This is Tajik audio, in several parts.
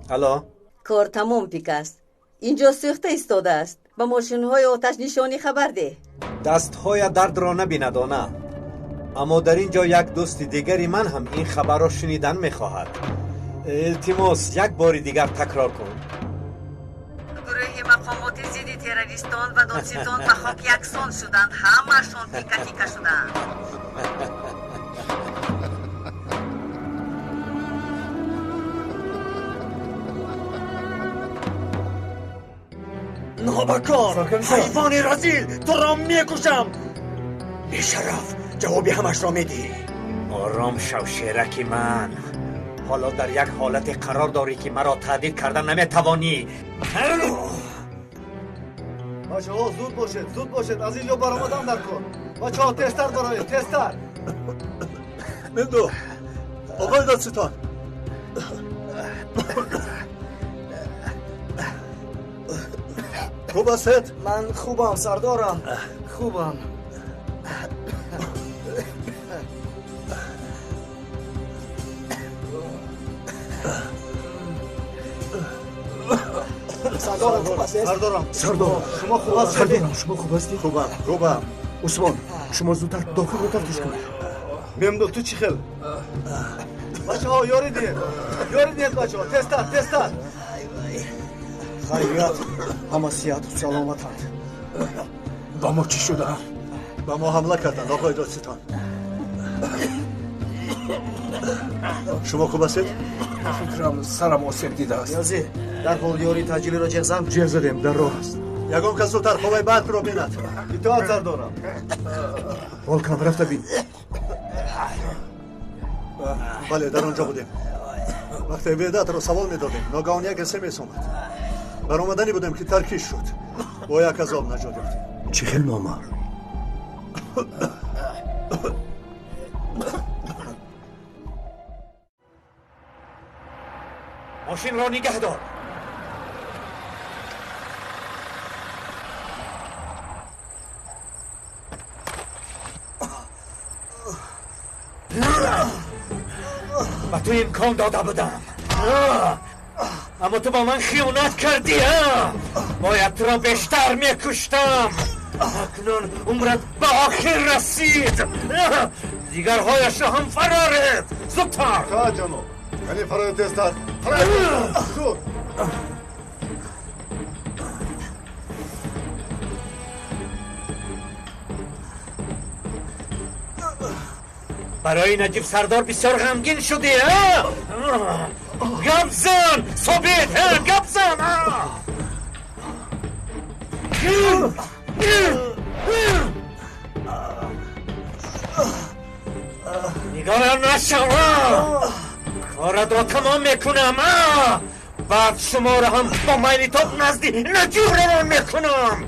Алло, кор тамом пик аст. Инҷо сӯхта истодааст. Ба мошинҳои оташнишонӣ хабар деҳ. Дастҳоя дардро набинад она. Аммо дар ин ҷо як дӯсти дигари ман ҳам ин хабарро шунидан мехоҳад. Илтимос, як бори дигар такрор кун. Гурӯҳи мақомоти зидди террористон ва додситон ба хок яксон шуданд. Ҳамаашон тика-тика шуданд. Нобакор, ҳайвони разил, туро мекушам. Бешараф, ҷавоби ҳамашро медиҳӣ. Ором шав, шераки ман. Ҳоло дар як ҳолате қарор дорӣ, ки маро таҳдид карда наметавонӣ. Бачаҳо, зуд бошед, зуд бошед, аз ин ҷо баромадан дар кор. Бачаҳо, тезтар бароед, тезтар. Мемду, оқои додситон. Хуб ҳастед? Ман хубам, сардорам, хубам. Сардорам, хуб ҳастед? Сардорам, сардорам, шумо хуб ҳастед? Сардорам, шумо хуб ҳастед? Хубам, хубам. Усмон, шумо зудтар дохилро тафтиш кунед. Мемду, ту чӣ хел? Бачаҳо, ёрӣ диҳед, ёрӣ диҳед, бачаҳо, тезтар, тезтар. Хайрият, ҳама сиҳату саломатанд. Ба мо чӣ шуда? Ба мо ҳамла карданд, оқои додситон. Шумо хуб ҳастед? Фикрам сарам осеб дидааст. Ниёзӣ, дарҳол ёрии таъҷилиро ҷеғ зан. Ҷеғ задем, дар роҳ аст. Ягон кас зудтар қувваи барқро бинад. Итоат, сардорам. Волкан, рафта бин. Бале, дар он ҷо будем. Вақте Ведатро савол медодем, ногаҳон як СМС омад. Баромаданӣ будем, ки таркиш шуд. Бо як азоб наҷот ёфтем. Чӣ хел номар? Мошинро нигаҳ дор. Ба ту имкон дода будам, аммо ту ба ман хиёнат кардӣ. Бояд туро бештар мекуштам. Акнун умрат ба охир расид. Дигарҳояшро ҳам фароред, зудтар. Итоат, ҷаноб. Яъне фароед, тезтар, фароед, зуд. Барои Наҷиб сардор бисёр ғамгин шудӣ. Гап зан, Собит, гап зан. Нигарон нашав, коратро тамом мекунам. Баъд шуморо ҳам бо майли тоб назди Наҷиб равон мекунам.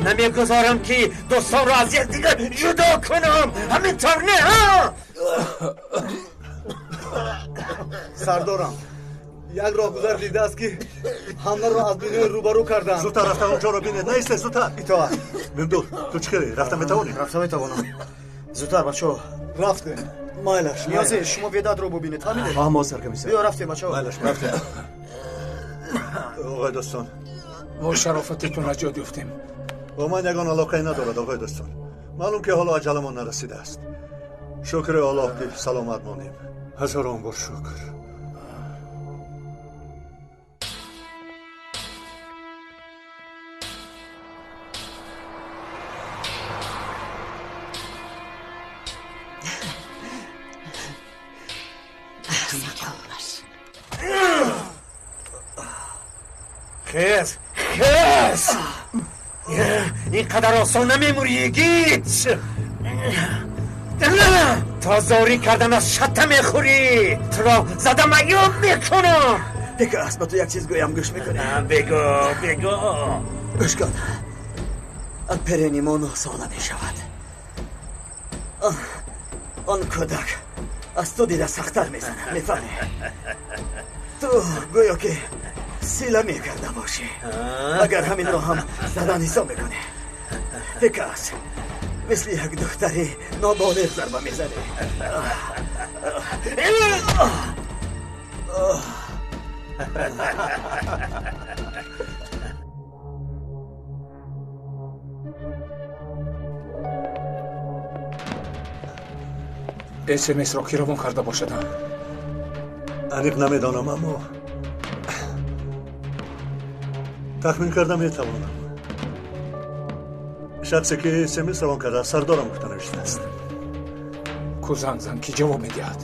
Намегузорам, ки дӯстонро аз якдигар ҷудо кунам. Ҳамин тавр не? Сардорам, як роҳгузар дидааст, ки ҳамларо аз бинои рӯбарӯ карданд. Зудтар рафта онҷоро бинед, наистед, зудтар. Итоат. Мемду, ту чӣ кардӣ? Рафта метавонӣ? Рафта метавонам. Зудтар, бачаҳо. Рафтем. Майлаш. Ниёзӣ, шумо Ведатро бубинед, фаҳмидед? Фаҳмо, саркомиссар. Биё, рафтем, бачаҳо. Майлаш, рафтем. Оқои дӯстон, бо шарофати ту наҷот ёфтем. Бо ман ягон алоқае надорад, оқои дӯстон. Маълум, ки ҳоло аҷаламон нарасидааст. Шукри Аллоҳ, ки саломат монем. Ҳазорон бор шукр. Хез, хез! Ин қадар осон намемурӣ, йигит. То зорӣ кардан аз шатта мехӯрӣ. Туро зада маъюб мекунам. Бекас, ба ту як чиз гӯям, гӯш мекунӣ? Бигӯ, бигӯ. Гӯш кун, перени мо 9 сола мешавад. Он кӯдак аз ту дида сахттар мезанад, мефаҳмӣ? Ту гӯё ки сила мекарда бошӣ. Агар ҳаминро ҳам задан ҳисоб мекунӣ, бекас, мисли як духтари ноболиғ зарба мезанӣ. СМС-ро ки равон карда бошад? Аниқ намедонам, аммо тахмин карда метавонам. Шахсе ки СМС равон карда, сардорам гуфта навиштааст. Ку занг зан, ки ҷавоб медиҳад.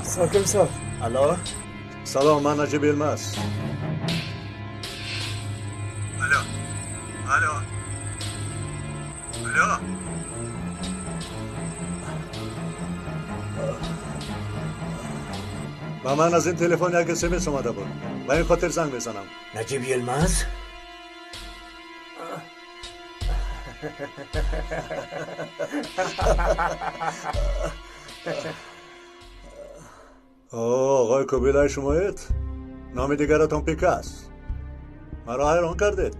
Саркомиссар. Алло? Салом, ман Наҷиб Йилмаз. Алло. Алло. Алло. Ба ман аз ин телефон як СМС омада буд. Ба ин хотир занг мезанам. Наҷиб Йилмаз? Оғои Кубилай шумоед? Номи дигаратон Пикас. Маро ҳайрон кардед.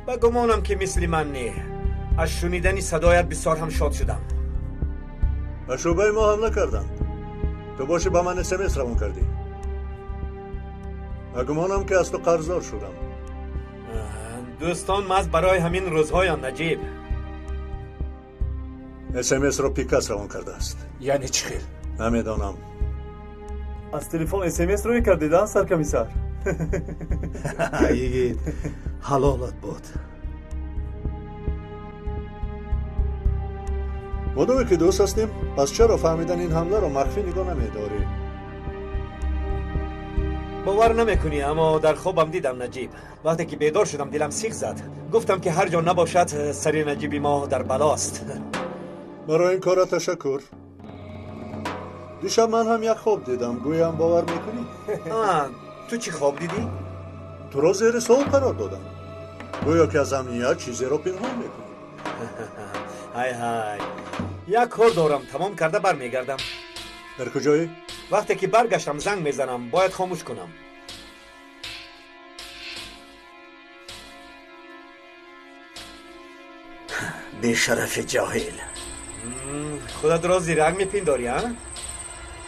Ба гумонам ки мисли ман не. Аз шунидани садоят бисёр ҳам шод шудам. Ба шӯъбаи мо ҳамла карданд. Ту бошӣ ба ман СМС равон кардӣ. Ба гумонам ки аз ту қарздор шудам. Дӯстон маз барои ҳамин рӯзҳоянд, Наҷиб. СМС-ро Пикас равон кардааст. Яъне чӣ хел? Намедонам. Аз телефон СМС рӯй кардед, а, саркомиссар? Йигит, ҳалолат буд. Модоме ки дӯст ҳастем, пас чаро фаҳмидани ин ҳамларо махфӣ нигоҳ намедорӣ? Бовар намекунӣ, аммо дар хобам дидам Наҷиб. Вақте ки бедор шудам, дилам сих зад. Гуфтам ки ҳар ҷо набошад, сари Наҷиби мо дар балост. Барои ин кора ташаккур. Дишаб ман ҳам як хоб дидам, гӯям бовар мекунӣ? Ту чӣ хоб дидӣ? Туро зери суол қарор додам. Гӯё ки аз амният чизеро пинҳон мекунӣ. Ҳай ҳай, як кор дорам, тамом карда бармегардам. Дар куҷоӣ? Вақте ки баргаштам занг мезанам, бояд хомӯш кунам. Бешарафи ҷоҳил. Худатро зирак мепиндорӣ, а?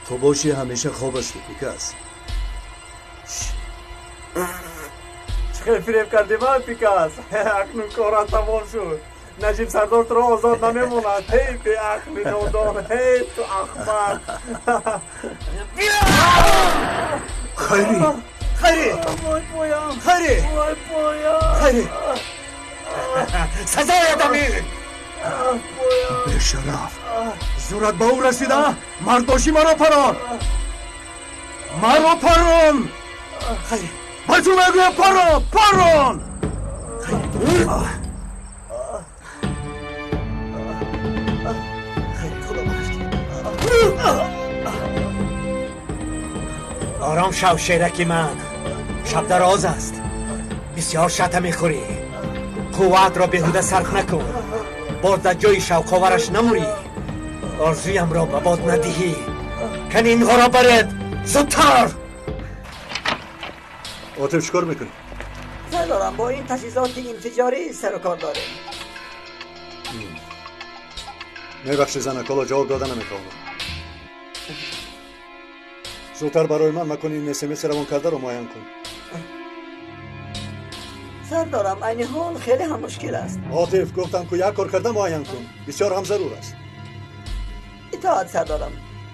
Ту бошӣ ҳамеша хоб ҳастӣ, Пикас. Чӣ хел фиреб кардӣ ман, Пикас? Акнун корат тамом шуд. Наҷиб сардор туро озод намемонад. Ҳей беақли нодон, ҳей ту ахмақ. Хайри! Хайри! Вой поям! Хайри! Вой поям! Хайри! Сазои адамӣ! Бешараф! Зурат ба ӯ расида? Мард бошӣ маро парон! Маро парон! Хайри! Ба ту мегӯям парон! Парон! Ором шав, шераки ман. Шаб дароз аст. Бисёр шата мехӯрӣ. Қувваатро беҳуда сарф накун. Боз дар ҷои шавқовараш намурӣ. Орзуямро ба бод надиҳӣ. Кани инҳоро баред, зудтар! Отиф, чӣ кор мекунӣ? Сардорам, бо ин таҷҳизоти инфиҷорӣ сару кор дорем. Мебахши занак, ҳоло ҷавоб дода наметавонам. Зудтар барои ман макони ин СМС равон кардаро муайян кун. Сардорам, айни ҳол хеле ҳам мушкил аст. Отиф, гуфтам ку як кор карда муайян кун. Бисёр ҳам зарур аст. Итоат, сардорам,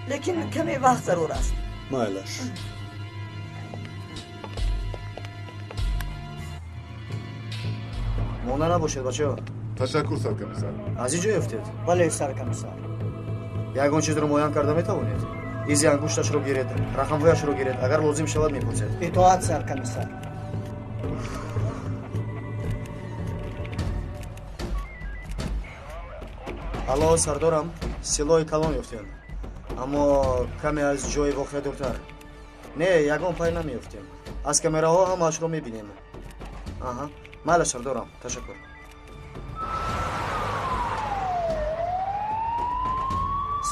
лекин каме вақт зарур аст. Майлаш. Монда набошед, бачаҳо. Ташаккур, саркомиссар. Аз ин ҷо ёфтед? Бале, саркомиссар. Ягон чизро муайян карда метавонед? Изи ангушташро гиред, рақамҳояшро гиред, агар лозим шавад мепурсед. Итоат, саркомиссар. Алло, сардорам, силоҳи калон ёфтем, аммо каме аз ҷои воқеа дуртар. Не, ягон пай намеёфтем. Аз камераҳо ҳамаашро мебинем. Аҳа, майла, сардорам, ташаккур.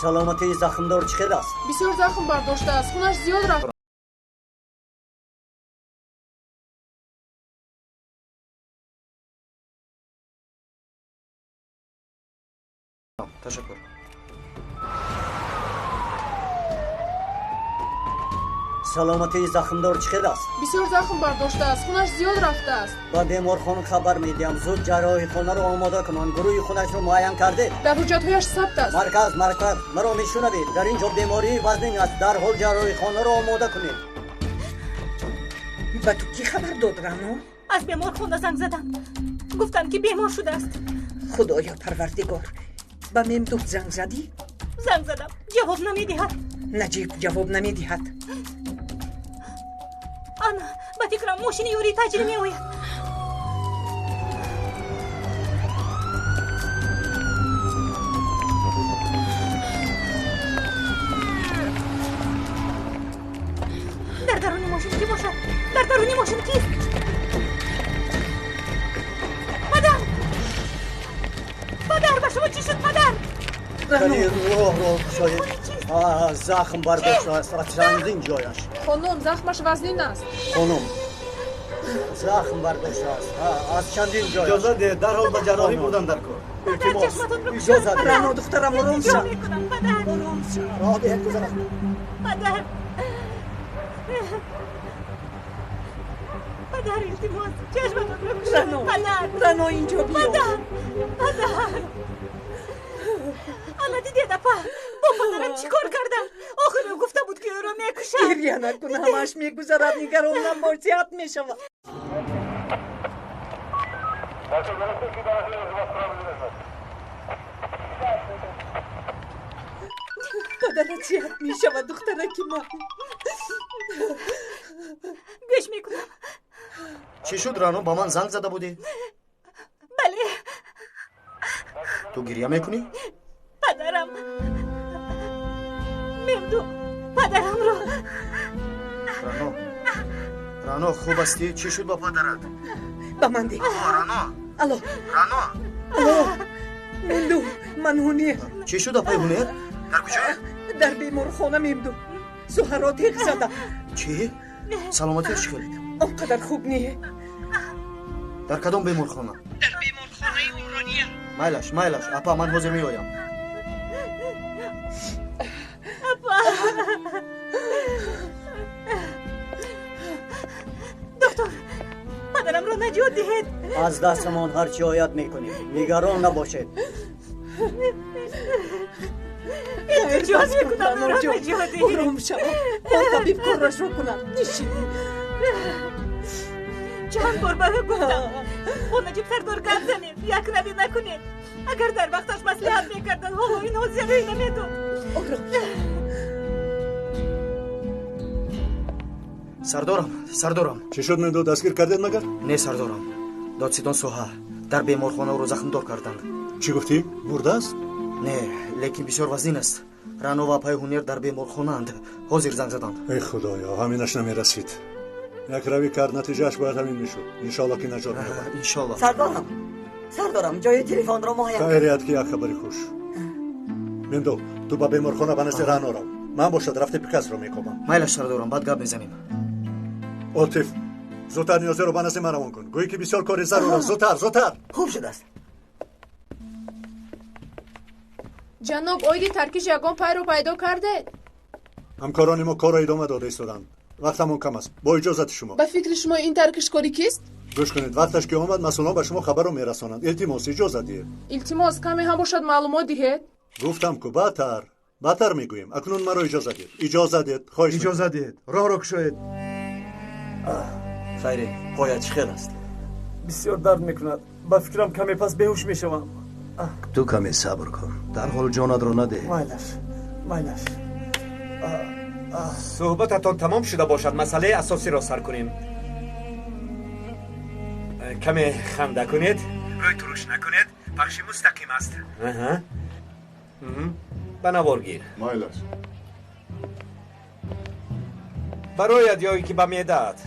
Саломатии захмдор чӣ хел аст? Бисёр захм бардоштааст, хунаш зиёд рафт. Ташаккур. Саломатии захмдор чӣ хел аст? Бисёр захм бардоштааст, хунаш зиёд рафтааст. Ба беморхона хабар медиҳам, зуд ҷарроҳихонаро омода кунанд. Гурӯҳи хунашро муайян кардед? Дар ҳуҷҷатҳояш сабт аст. Марказ, марказ, маро мешунавед? Дар ин ҷо бемории вазнин аст. Дарҳол ҷарроҳихонаро омода кунед. Ба ту кӣ хабар дод, Рано? Аз беморхона занг заданд, гуфтанд ки бемор шудааст. Худоё парвардигор, ба Мемдуд занг задӣ? Занг задам, ҷавоб намедиҳад. Наҷиб ҷавоб намедиҳад. Ана, ба фикрам мошини ёрии таъҷилӣ меояд. Дар даруни мошин кӣ бошад? Дар даруни мошин кист? Падар! Падар, ба шумо чӣ шуд, падар? Роҳро кушоед. Захм бардоштааст аз чандин ҷояш. Хонум, захмаш вазнин аст. Хонум, захм бардоштааст аз чандин ҷояш. Иҷоза диҳед, дарҳол ба ҷарроҳӣ бурдан дар кор. Илтимос, иҷоза диҳед. Рано, духтарам, ором шав. Падар! Роҳ диҳед, гузарам. Падар! Падар, илтимос, чашматонро кушоед. Падар! Рано, инҷо биё. Падар! Падар! Ана дидед, апа, бо падарам чӣ кор кардам? Охир ӯ гуфта буд, ки ӯро мекушам. Гирья накун, ҳамааш мегузарад. Нигарон набош, зиёд мешавад. Падарат зиёд мешавад, духтараки ман. Гӯш мекунам. Чӣ шуд, Рано? Ба ман занг зада будӣ? Бале. Ту гирья мекунӣ? Падарам, Мемду, падарамро. Рано, Рано, хуб ҳастӣ? Чӣ шуд ба падарат? Ба ман деҳ. Рано! Алло! Рано! Алло! Мемду, ман Ҳунер. Чӣ шуд, апаи Ҳунер? Дар куҷо? Дар беморхона, Мемду. Суҳаро теғ зада. Чӣ? Саломатиаш чӣ хел? Он қадар хуб не. Дар кадом беморхона? Дар беморхонаи Умрония. Майлаш, майлаш, апа, ман ҳозир меоям. Апа! Доктор, падарамро наҷот диҳед. Аз дастамон ҳар чӣ ояд мекунем. Нигарон набошед. Илтиҷос мекунам, ӯро наҷот диҳед. Ором шав, он табиб корашро кунад. Нишин. Чанд бор ба ӯ гуфтам, бо Наҷиб сардор гап занед, якравӣ накунед. Агар дар вақташ маслиҳат мекарданд, ҳоло ин ҳодиса рӯй намедод. Ором шав. Сардорам, сардорам. Чӣ шуд, Мемду, дастгир кардед магар? Не, сардорам. Додситон соҳа дар беморхона ӯро захмдор карданд. Чӣ гуфтӣ? Мурдааст? Не, лекин бисёр вазнин аст. Рано ва апаи Ҳунер дар беморхонаанд. Ҳозир занг заданд. Эй худоё, ҳаминаш намерасид. Якравӣ кард, натиҷааш бояд ҳамин мешуд. Иншоалло ки наҷот меёбад. Иншоалло. Сардорам, сардорам, ҷои телефонро муайян. Хайрият ки як хабари хуш. Мемду, ту ба беморхона ба назди Рано рав. Ман бошад рафте Пикасро мекобам. Майлаш, сардорам, баъд гап мезанем. Отиф, зудтар Ниёзиро ба назди ман равон кун. Гӯӣ ки бисёр кори зарур аст. Зудтар, зудтар. Хуб шудааст. Ҷаноб, оиди таркиш ягон пайро пайдо кардед? Ҳамкорони мо корро идома дода истоданд. Вақтамон кам аст. Бо иҷозати шумо. Ба фикри шумо ин таркиш кори кист? Гӯш кунед, вақташ ки омад, масъулон ба шумо хабарро мерасонанд. Илтимос, иҷоза диҳед. Илтимос, каме ҳам бошад маълумот диҳед. Гуфтам ку, баъдтар, баъдтар мегӯем. Акнун маро иҷоза диҳед. Иҷоза диҳед, хоҳиш. Иҷоза диҳед. Роҳро кушоед. Хайре, поят чӣ хел аст? Бисёр дард мекунад. Ба фикрам каме пас беҳуш мешавам. Ту каме сабр кун. Дарҳол ҷонатро надеҳ. Майлаш, майлаш. Суҳбататон тамом шуда бошад, масъалаи асосиро сар кунем. Каме ханда кунед, рӯй туруш накунед, пахши мустақим аст. Ба навор гир. Майлаш. Барояд ё ин ки ба меъдаат?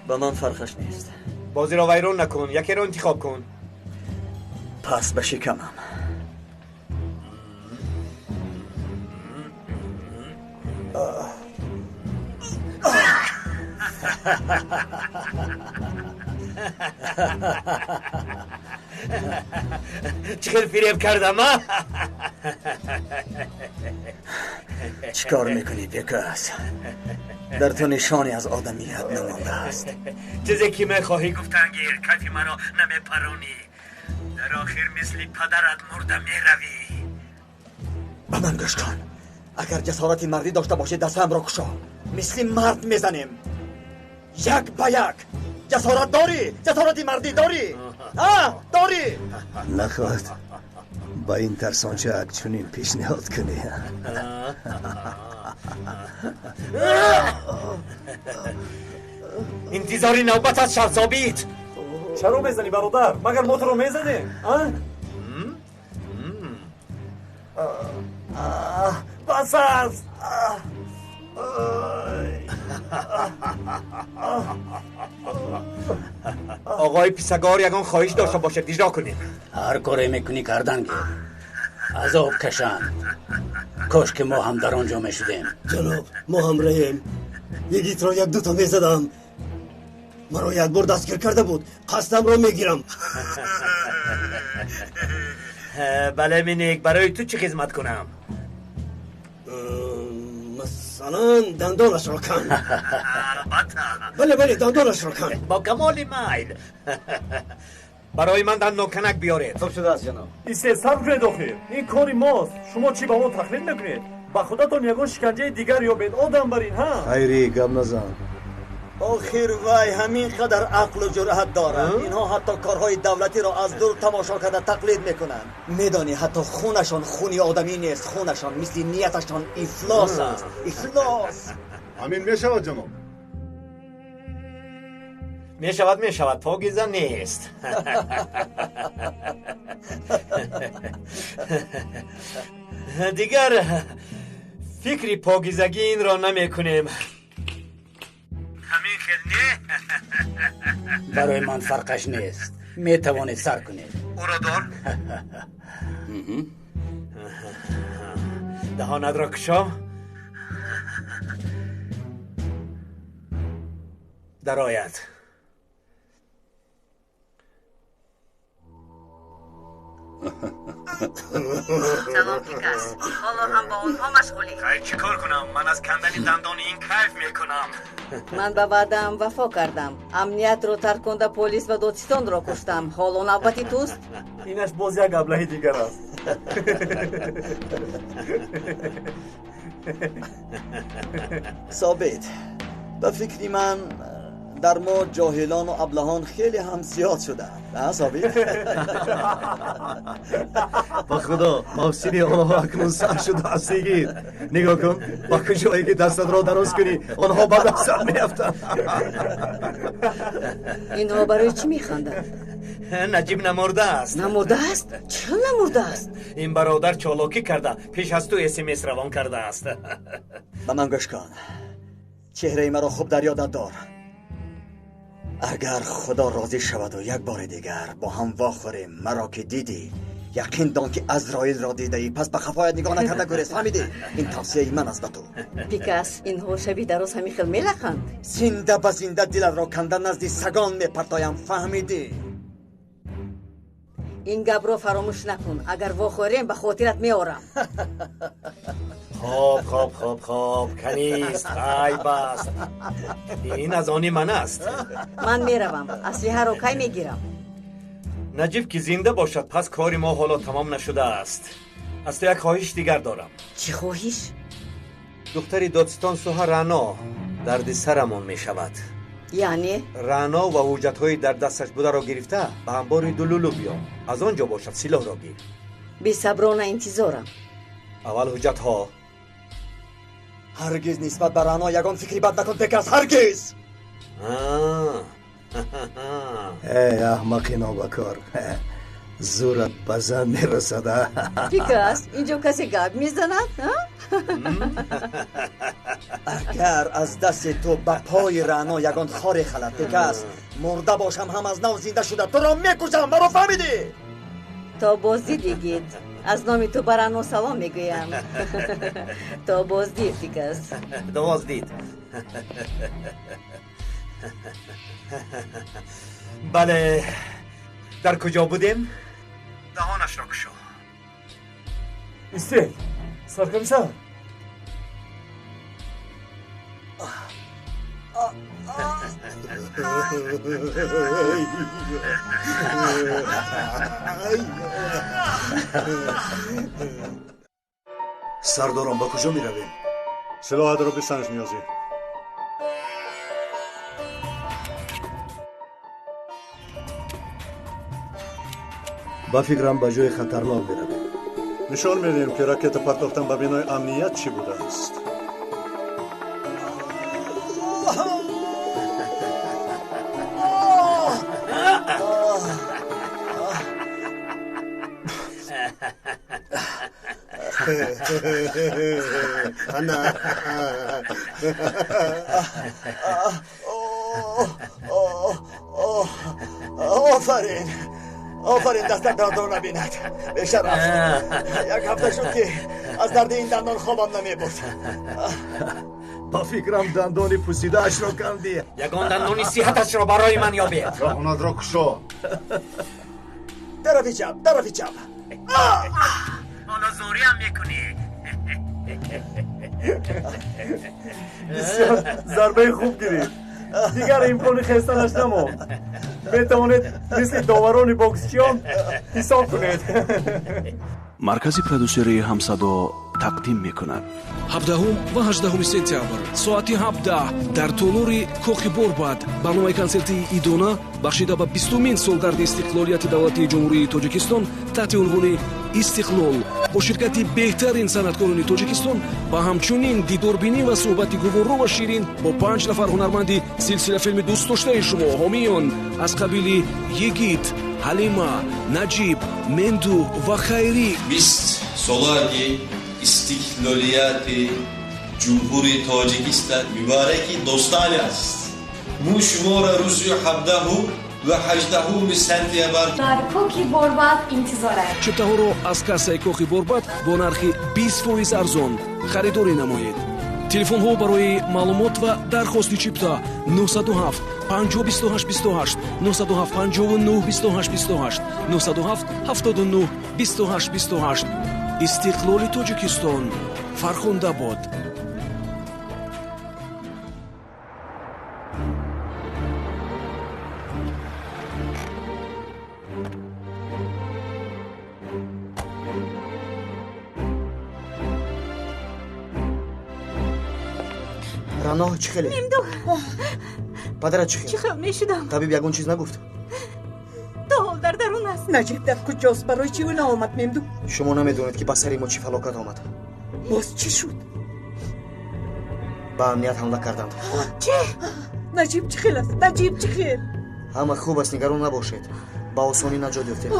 Ба ман фарқаш нест. Бозиро вайрон накун, якеро интихоб кун. Пас ба шикамам. Чӣ хел фиреб кардам, а? Чӣ кор мекунӣ, Пикас? Дар ту нишоне аз одамият намондааст. Чизе ки мехоҳӣ гуфтан гир, кайфи маро намепаронӣ. Дар охир мисли падарат мурда меравӣ. Ба ман гӯш кун. Агар ҷасорати мардӣ дошта бошӣ, дастамро кушо. Мисли мард мезанем. Як ба як. Ҷасорат дорӣ? Ҷасорати мардӣ дорӣ? А, дорӣ? Нахоҳад ба ин тарсончак чунин пешниҳод кунӣ. Интизори навбат аст, шав, Собит. Чаро мезанӣ, бародар? Магар мо туро мезанем? А? Бас аст! Оғои писагор ягон хоҳиш дошта бошад, иҷро кунем. Ҳар коре мекунӣ кардан гир. Азоб кашанд. Кош ки мо ҳам дар он ҷо мешудем. Ҷаноб, мо ҳам раем. Йигитро як дуто мезадам. Маро як бор дастгир карда буд. Қасдамро мегирам. Бале, Миник, барои ту чӣ хизмат кунам? Масалан, дандонашро кан. Албатта. Бале, бале, дандонашро кан. Бо камоли майл. Барои ман дандонканак биёред. Хуб шудааст, ҷаноб. Истед, сабр кунед охир. Ин кори мост. Шумо чӣ ба мо тақлид мекунед? Ба худатон ягон шиканҷаи дигар ёбед. Одам бар ин, ҳа? Хайрӣ, гап назан. Охир вай ҳамин қадар ақлу ҷуръат дорад. Инҳо ҳатто корҳои давлатиро аз дур тамошо карда тақлид мекунанд. Медонӣ, ҳатто хунашон хуни одамӣ нест. Хунашон мисли нияташон ифлос аст. Ифлос. Ҳамин мешавад, ҷаноб? Мешавад, мешавад, покиза нест. Дигар фикри покизагӣ инро намекунем. Ҳамин хел не? Барои ман фарқаш нест. Метавонед сар кунед. Ӯро дор. Даҳонатро кушо. Дарояд. Салом, Пикас. Ҳоло ҳам бо онҳо машғулӣ? Хайр, чӣ кор кунам? Ман аз кандани дандони ин кайф мекунам. Ман ба ваъдаам вафо кардам. Амниятро тарконда полис ва додситонро куштам. Ҳоло навбати туст? Инаш боз як аблаҳи дигар аст. Собит, ба фикри ман дар мо ҷоҳилону аблаҳон хеле ҳам зиёд шудаанд. Собит? Ба худо, мавсими онҳо акнун сар шудааст, йигит. Нигоҳ кун, ба куҷое ки дастатро дароз кунӣ, онҳо ба дастат меафтанд. Инҳо барои чӣ механданд? Наҷиб намурдааст. Намурдааст? Чӣ намурдааст? Ин бародар чолокӣ карда, пеш аз ту СМС равон кардааст. Ба ман гӯш кун. Чеҳраи маро хуб дар ёдат дор. Агар худо розӣ шаваду як бори дигар бо ҳам вохӯрем, маро ки дидӣ, яқин дон ки Азроилро дидаӣ, пас ба хафоят нигоҳ накарда гурез, фаҳмидӣ? Ин тавсияи ман аст ба ту. Пикас, инҳо шаби дароз ҳамин хел мелаханд? Зинда ба зинда дилатро канда назди сагон мепартоям, фаҳмидӣ? Ин гапро фаромӯш накун. Агар вохӯрем, ба хотират меорам. Хоб, хоб, хоб, хоб, канист, айб аст. Ин аз они ман аст. Ман меравам. Аслиҳаро кай мегирам? Наҷиб ки зинда бошад, пас кори мо ҳоло тамом нашудааст. Аз ту як хоҳиш дигар дорам. Чӣ хоҳиш? Духтари додситон Суҳа Рано дарди сарамон мешавад. Яъне? Рано ва ҳуҷҷатҳои дар дасташ бударо гирифта ба амбори Дулулу биё. Аз он ҷо бошад силоҳро гир. Бесаброна интизорам. Аввал ҳуҷҷатҳо. Ҳаргиз нисбат ба Рано ягон фикри бад накун, Пекас, ҳаргиз! Эй, аҳмақи нобакор, зӯрат ба зан мерасад. Пикас, инҷо касе гап мезанад? Агар аз дасти ту ба пои Рано ягон хоре халад, Пикас, мурда бошам ҳам аз нав зинда шуда туро мекушам, маро фаҳмидӣ? То боздид, йигит. Аз номи ту ба Рано салом мегӯям. То боздид, Пикас. То боздид. Бале, Дар куҷо будем? Даҳонашро кушо. Истед, саркомиссар. Сардорон, ба куҷо меравем? Силоҳатро бисанҷ, Ниёзӣ. Ба фикрам, ба ҷои хатарнок меравем. Нишон медиҳем, ки ракета партофтан ба бинои амният чӣ будааст. Офарин, офарин, дастак дандон набинад. Бешараф, як ҳафта шуд, ки аз дарди ин дандон хобам намебурд. Ба фикрам, дандони пусидаашро кандӣ. Ягон дандони сиҳаташро барои ман ёбед. Роҳонатро кушо. Тарафи чап, тарафи чап. Ҳоло зориам мекунӣ. Бисёр зарбаи хуб гирифт, дигар имкони хестанаш намонд. Метавонед мисли доварони боксчиён ҳисоб кунед. Маркази продюсерии «Ҳамсадо» тақдим мекунад. 17 ва 18 сентябр, соати 17, дар толори Кохи Борбад барномаи консертии идона, бахшида ба 20-умин солгарди истиқлолияти давлатии Ҷумҳурии Тоҷикистон, таҳти унвони «Истиқлол», бо ширкати беҳтарин санъаткорони Тоҷикистон ва ҳамчунин дидорбинӣ ва суҳбати гуворо ва ширин бо панҷ нафар ҳунарманди силсилафилми дӯстдоштаи шумо, ҳомиён аз қабили Йигит, Ҳалима, Наҷиб, Менду ва Хайрӣ. Бист солаги истиқлолияти Ҷумҳурии Тоҷикистон мубораки, дӯстони аст. Мо шуморо рӯзи 17 ва 18 сентябр дар Кохи Борбад интизорем. Чиптаҳоро аз кассаи Кохи Борбад бо нархи 20% арзон харидорӣ намоед. Телефонҳо барои маълумот ва дархости чипта: 907 50 28 28, 907 59 28 28, 907 79 28 28. Истиқлоли Тоҷикистон фархунда бод! Рано, чӣ хеле? Мемду. Падарат чӣ хел? Чӣ хел мешудам? Табиб ягон чиз нагуфт? То ҳол дар дарун аст. Наҷиб дар куҷост? Барои чӣ ӯ наомад, Мемду? Шумо намедонед, ки ба сари мо чӣ фалокат омад. Боз чӣ шуд? Ба амният ҳамла карданд. Чӣ? Наҷиб чӣ хел аст? Наҷиб чӣ хел? Ҳама хуб аст, нигарон набошед. Ба осонӣ наҷот ёфтем.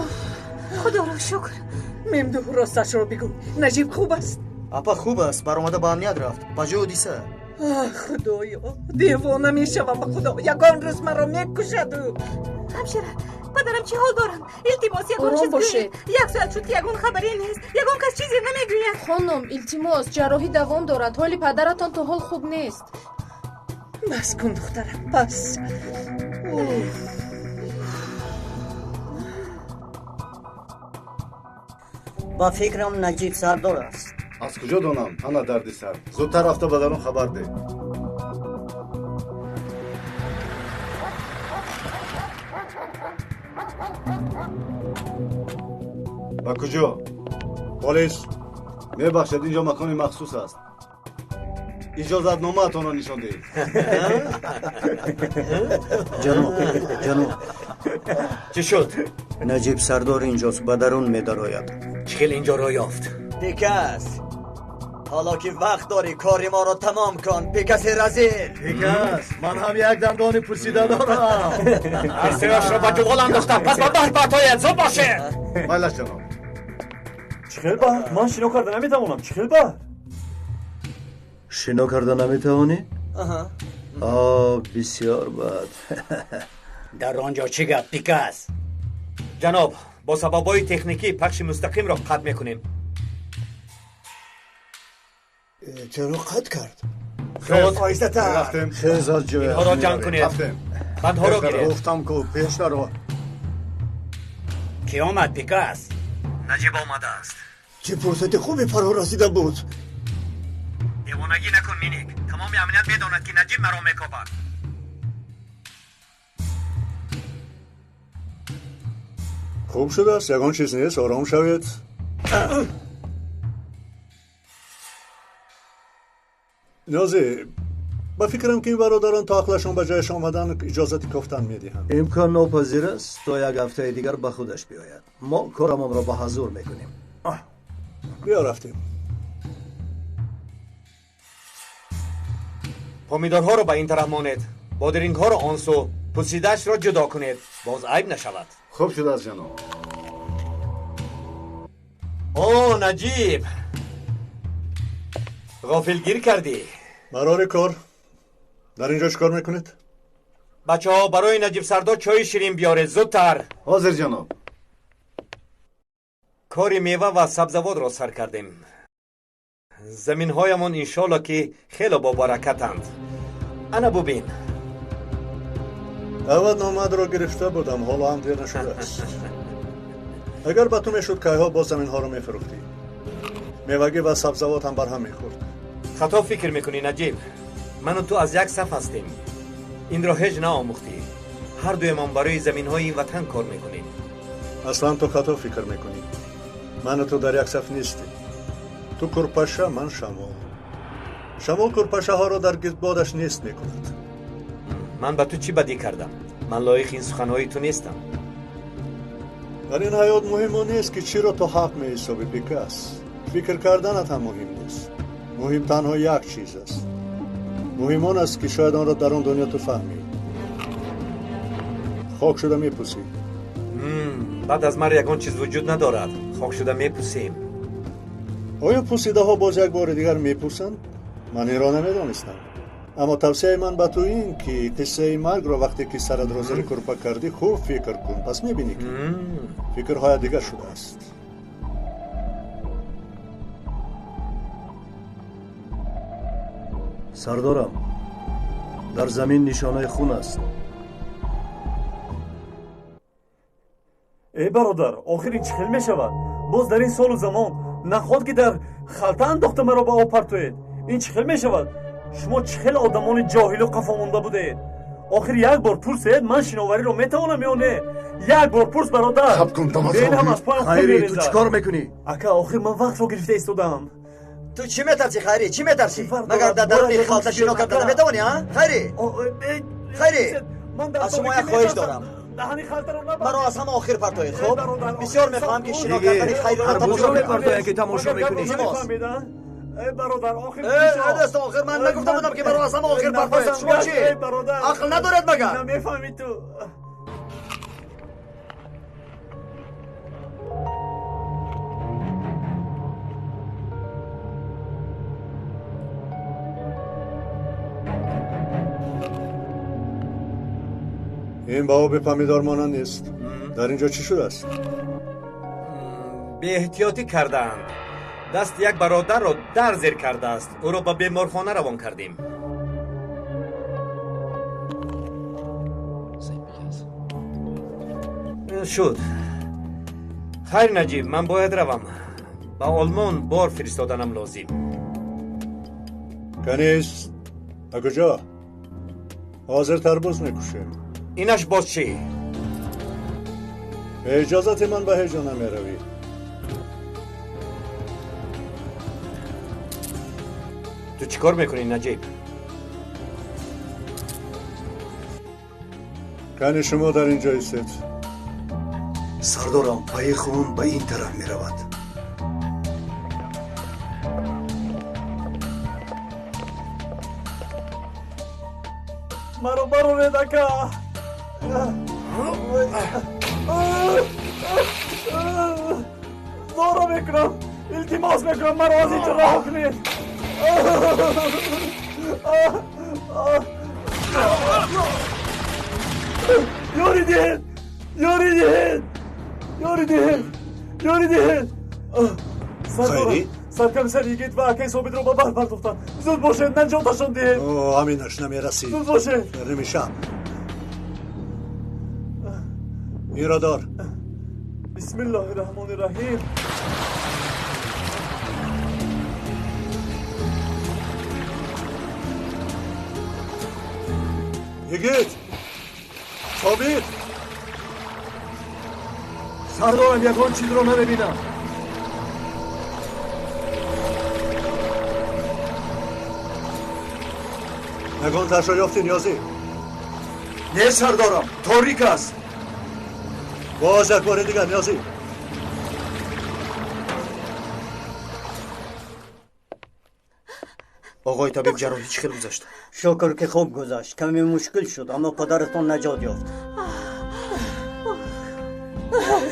Худоро шукр. Мемду, росташро бигӯ, Наҷиб хуб аст? Апа, хуб аст, баромада ба амният рафт, ба ҷои ҳодиса. Худоё, девона мешавам, ба худо, ягон рӯз маро мекушаду. Ҳамшира, падарам чӣ ҳол доранд? Илтимос, ягон Ором чиз бошед. гӯед. Як соат шуд, ки ягон хабаре нест, ягон кас чизе намегӯяд. Хонум, илтимос, ҷарроҳӣ давом дорад. Ҳоли падаратон то ҳол хуб нест. Бас кун, духтарам, бас. Ба фикрам, Наҷиб сардор аст. Аз куҷо донам? Ана дарди сар. Зудтар рафта ба дарун хабар деҳ. Ба куҷо? Полис. Мебахшед, инҷо макони махсус аст. Иҷозатномаатонро нишон диҳед. Ҷаноб, ҷаноб. Чӣ шуд? Наҷиб сардор инҷост, ба дарун медарояд. Чӣ хел инҷоро ёфт? Пикас, ҳоло ки вақт дорӣ, кори моро тамом кун, Пикаси разил. Пикас, ман ҳам як дандони пусида дорам. Ҳарсеашро ба ҷуғол андохтам, пас ба баҳр партояд. Зуд бошед. Майлаш, ҷаноб. Чӣ хел баҳр? Ман шино карда наметавонам. Чӣ хел баҳр? Шино карда наметавонӣ? О, бисёр бад. Дар он ҷо чӣ гап, Пикас? Ҷаноб, бо сабабҳои техникӣ пахши мустақимро қатъ мекунем. Чаро қатъ кард? Оҳистатар. Хез аз ҷоя. Инҳоро ҷамъ кунед, бандҳоро гиред. Гуфтам ку, пеш наро. Кӣ омад, Пикас? Наҷиб омадааст. Чӣ фурсати хубе фаро расида буд. Девонагӣ накун, Миник. Тамоми амният медонад, ки Наҷиб маро мекобад. Хуб шудааст, ягон чиз нест, ором шавед. Ниёзӣ, ба фикрам, ки ин бародарон то ақлашон ба ҷояш омадан иҷозати кофтан медиҳанд. Имкон нопазир аст, то як ҳафтаи дигар ба худаш биёяд. Мо корамонро ба ҳазур мекунем. Биё, рафтем. Помидорҳоро ба ин тараф монед, бодирингҳоро он сӯ, пусидаашро ҷудо кунед, боз айб нашавад. Хуб шудааст, ҷаноб. О, Наҷиб, ғофилгир кардӣ. Барори кор, дар ин ҷо чӣ кор мекунед? Бачаҳо, барои Наҷиб сардор чойи ширин биёред, зудтар. Ҳозир, ҷаноб. Кори мева ва сабзавотро сар кардем. Заминҳоямон иншолло ки хело бобаракатанд. Ана бубин. Даъватномаатро гирифта будам, ҳоло ҳам дер нашудааст. Агар ба ту мешуд, кайҳо боз заминҳоро мефурӯхтӣ. Мевагӣ ва сабзавот ҳам барҳам мехӯрд. Хато фикр мекунӣ, Наҷиб. Ману ту аз як саф ҳастем. Инро ҳеҷ наомӯхтӣ. Ҳар дуемон барои заминҳои ин ватан кор мекунем. Аслан ту хато фикр мекунӣ. Ману ту дар як саф нестем. Ту курпаша, ман шамол. Шамол курпашаҳоро дар гирдбодаш нест мекунад. Ман ба ту чӣ бадӣ кардам? Ман лоиқи ин суханҳои ту нестам. Дар ин ҳаёт муҳим он нест, ки чиро ту ҳақ меҳисобӣ, Пикас. Фикр карданат ҳам муҳим нест. Муҳим танҳо як чиз аст. Муҳим он аст, ки шояд онро дар он дунё ту фаҳмӣ. Хок шуда мепӯсӣ. Баъд аз марг ягон чиз вуҷуд надорад. Хок шуда мепӯсем. Оё пӯсидаҳо боз як бори дигар мепӯсанд? Ман инро намедонистам. Аммо тавсияи ман ба ту ин, ки қиссаи маргро вақте ки саратро зери курпа кардӣ хуб фикр кун, пас мебинӣ, ки фикрҳоят дигар шудааст. Сардорам, дар замин нишонаи хун аст. Эй бародар, охир ин чӣ хел мешавад? Боз дар ин солу замон нахоҳад, ки дар халта андохта маро ба об партоед. Ин чӣ хел мешавад? Шумо чӣ хел одамони ҷоҳилу қафомонда будаед? Охир як бор пурсед, ман шиновариро метавонам ё не? Як бор пурс, бародар. Сабр кун, Дамазон. Бен ҳам аз поям хун Хайрӣ, ту мерезад. чӣ кор мекунӣ? Ака, охир ман вақтро гирифта истодаам. Ту чӣ метарсӣ, Хайрӣ? Чӣ метарсӣ? Фарқ Магар дорад. дар даруни Бояд халта шино ягон карда чиз наметавонӣ, а? Хайрӣ? Хайрӣ, Ман дар аз шумо торикӣ як хоҳиш метарсам. дорам. Даҳани халтаро набанд. Маро аз ҳама охир партоед, Эй, хуб? бародар, Бисёр охир мехоҳам, ки сабр шино кун. кардани Хайриро Харбузро тамошо кунам. мепартоянд, ки тамошо мекунӣ. Илтимос. Эй бародар, охир Э, бишо. дӯстон, охир ман нагуфта будам, ки маро аз ҳама охир партоед. Нафасам Шумо гашт, чӣ? эй бародар. Ақл надоред магар? Намефаҳмӣ ту. Ин ба оби помидор монанд нест. Дар ин ҷо чӣ шудааст? Беэҳтиётӣ кардаанд. Дасти як бародарро дар зер кардааст. Ӯро ба беморхона равон кардем. Шуд. Хайр, Наҷиб, ман бояд равам. Ба Олмон бор фиристоданам лозим. Каниз, ба куҷо? Ҳозир тарбуз мекушем. Инаш боз чӣ? Бе иҷозати ман ба ҳеҷ ҷо намеравӣ. Ту чӣ кор мекунӣ, Наҷиб? Кани шумо дар ин ҷо истед. Сардорам, пайи хун ба ин тараф меравад. Маро бароред, ака. Зоро мекунам, илтимос мекунам, маро аз ин ҷо раҳо кунед. Ёрӣ диҳед, ёрӣ диҳед, ёрӣ диҳед, ёрӣ диҳед. Хайрӣ? Саркомиссар Йигит ва акаи Собитро ба баҳр партохтанд. Зуд бошед, наҷоташон диҳед. О, ҳаминаш намерасид. Зуд бошед. Дар ними шаб. Инро дор. Бисмиллоҳи раҳмони раҳим. Йигит! Собир! Сардорам, ягон чизро намебинам. Ягон ташро ёфтӣ, Ниёзӣ? Не, сардорам, торик аст. Боз як бори дигар, Ниёзӣ. Оғои табиб, ҷарроҳӣ чӣ хел гузашт? Шукр ки хуб гузашт. Каме мушкил шуд, аммо падаратон наҷот ёфт.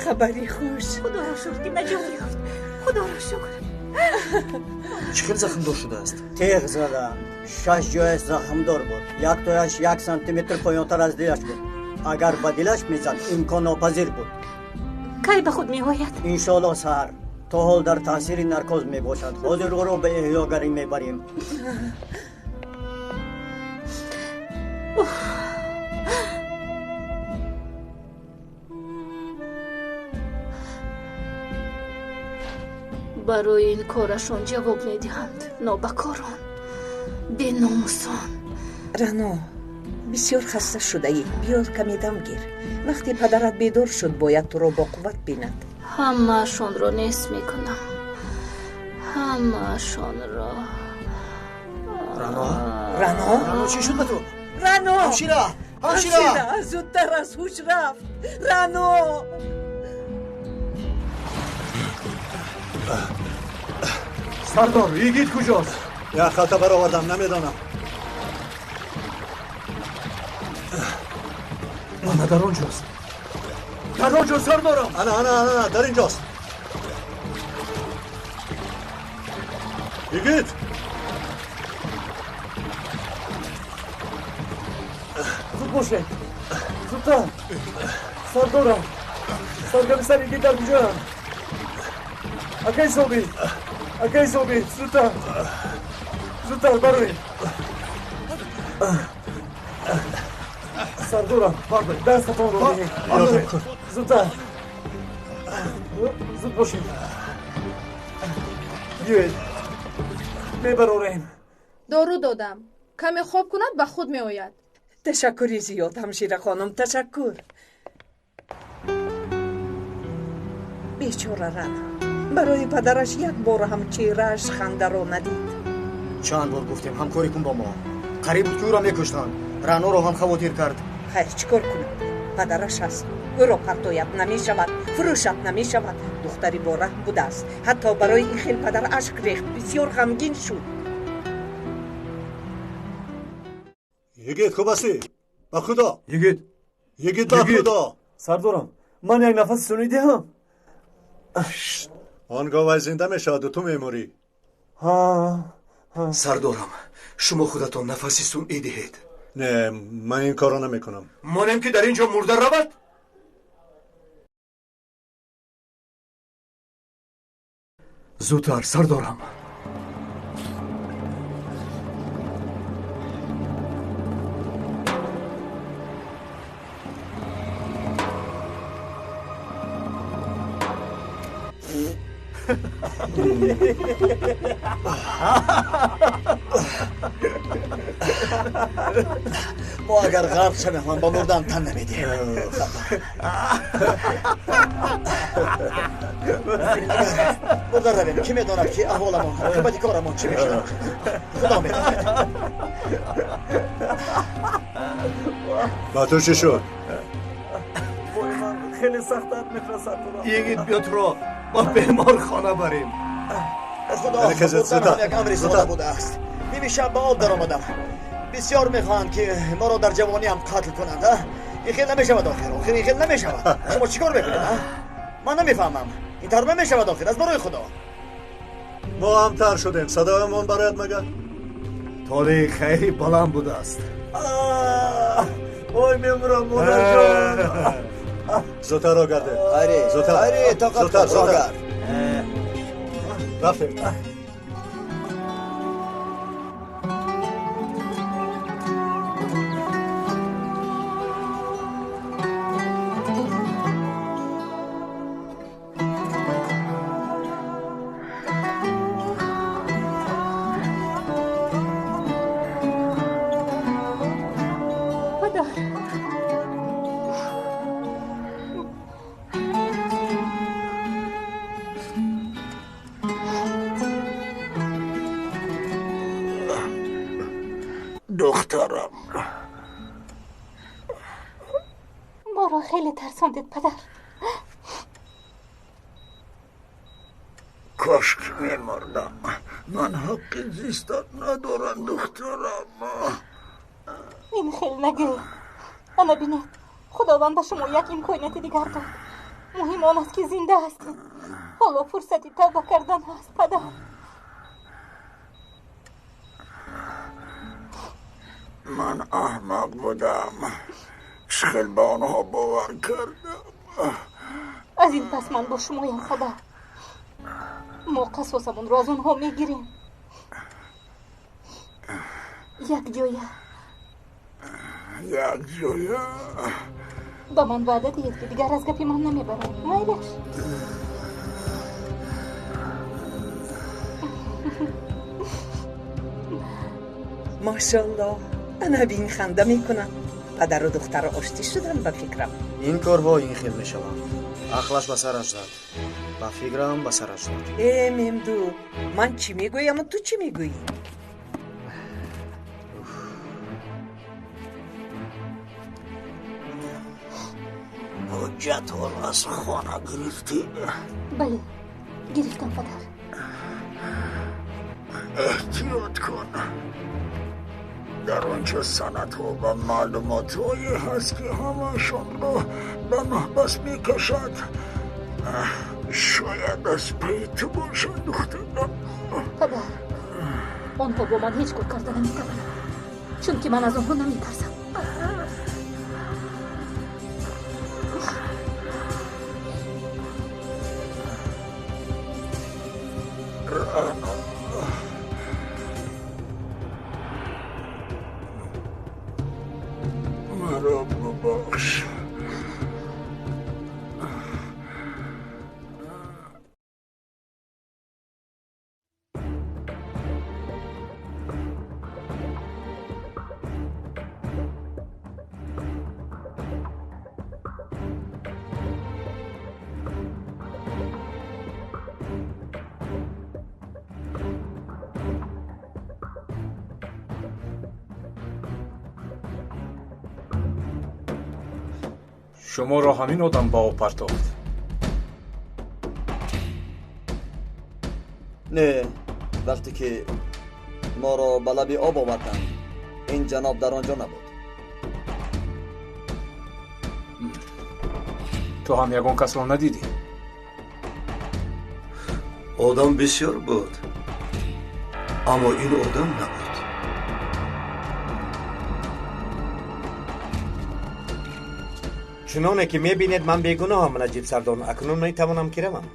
Хабари хуш. Худоро шукр ки наҷот ёфт. Худоро шукр. Чӣ хел захмдор шудааст? Теғ заданд. 6 ҷояш захмдор буд. Яктояш 1 сантиметр поёнтар аз дилаш буд. Агар ба дилаш мезад, имконнопазир буд. Кай ба худ меояд? Иншоалло саҳар. То ҳол дар таъсири наркоз мебошад. Ҳозир ӯро ба эҳёгарӣ мебарем. Барои ин корашон ҷавоб медиҳанд нобакорон, беномусон. Рано, бисёр хаста шудаӣ. Биё каме дам гир. Вақте падарат бедор шуд, бояд туро бо қувват бинад. Ҳамаашонро нест мекунам. Ҳамаашонро. Рано? Рано? Рано, чӣ шуд ба ту? Рано! Ҳамшира! Ҳамшира! Ҳамшира, зудтар аз ҳуш рафт. Рано! Сардор, йигит куҷост? Як халта баровардам, намедонам. Ана дар он ҷост. Дар он ҷо, сардорам. Ана, ана, ана, дар ин ҷост. Йигит! Зуд бошед. Зудтар. Сардорам. Саркомиссар, йигит дар куҷоянд? Акай Собир! Акай Собир, зудтар! Зудтар, бароед! Сардорам, дастатонро диҳед. Зудтар! Зуд бошед. Биёед. Мебарорем. Дору додам. Каме хоб кунад, ба худ меояд. Ташаккури зиёд, ҳамшира хонум, ташаккур. Бечора Рана. Барои падараш як бор ҳам чеҳрааш хандаро надид. Чанд бор гуфтем, ҳамкорӣ кун бо мо. Қариб буд ки ӯро мекуштанд. Раноро ҳам хавотир кард. Хайр, чӣ кор кунам? Падараш аст. Ӯро партояд намешавад, фурӯшад намешавад. Духтари бораҳм будааст. Ҳатто барои ин хел падар ашк рехт, бисёр ғамгин шуд. Йигит, хуб ҳастӣ? Ба худо! Йигит! Йигит, ба худо! Сардорам, ман як нафаси сунъӣ диҳам? Он гоҳ вай зинда мешаваду ту мемурӣ. Сардорам, шумо худатон нафаси сунъӣ диҳед. Не, ман ин корро намекунам. Монем ки дар ин ҷо мурда равад? Зудтар, сардорам. Мо агар ғарқ шавем ҳам ба мурдан тан намедиҳем. Мурда равем, кӣ медонад ки аҳволамон, оқибати корамон чӣ мешавад? Худо медонад. Ба ту чӣ шуд? Вой, ман хеле сахт дард мехӯрад, сардорам. Йигит, биё туро ба беморхона барем. Худо, мурдан ҳам як амри сода будааст. Ними шаб ба об даромадам. Бисёр мехоҳанд ки моро дар ҷавониам қатл кунанд. Ин хел намешавад охир. Охир ин хел намешавад. Шумо чӣ кор мекунед? Ман намефаҳмам. Ин тавр намешавад охир, аз барои Худо. Мо ҳам тар шудем. Садоямон барояд магар? Толеи хайри баланд будааст. Ой, мемурам, модарҷон. Зудтар роҳ гардед. Хайре, зудтар. Хайре, тоқат кун, роҳ гард. Рафтем. Духтарам. Моро хеле тарсондед, падар. Кош ки мемурдам. Ман ҳаққи зистан надорам, духтарам. Ин хел нагӯ. Ана бинед, Худованд ба шумо як имконияти дигар дод. Муҳим он аст, ки зинда ҳастед. Ҳоло фурсати тавба кардан ҳаст, падар. Ман аҳмақ будам. Чӣ хел ба онҳо бовар кардам. Аз ин пас ман бо шумоям, падар. Мо қасосамонро аз онҳо мегирем. Якҷоя. Якҷоя. Ба ман ваъда диҳед, ки дигар аз гапи ман намебарад. Майлаш. Мошаллоҳ, ана бин, ханда мекунам. Падару духтар оштӣ шуданд, ба фикрам. Ин корҳо ин хел мешаванд. Ақлаш ба сараш зад, ба фикрам, ба сараш зад. Э, Мемду, ман чӣ мегӯяму ту чӣ мегӯӣ? Ҳуҷҷатҳоро аз хона гирифтӣ? Бале, гирифтам, падар. Эҳтиёт кун. Дар он ҷо санадҳо ва маълумотҳое ҳаст, ки ҳамаашонро ба маҳбас мекашад. Шояд аз пайи ту бошад, духтарам. Падар, онҳо бо ман ҳеҷ кор карда наметавонанд, чунки ман аз онҳо наметарсам. Рано, маро бубахш. Шуморо ҳамин одам ба об партофт? Не, вақте ки моро ба лаби об оварданд, ин ҷаноб дар он ҷо набуд. Ту ҳам ягон касро надидӣ? Одам бисёр буд, аммо ин одам набуд. Чуноне ки мебинед, ман бегуноҳам, Наҷиб Сардон. Акнун метавонам ки равам.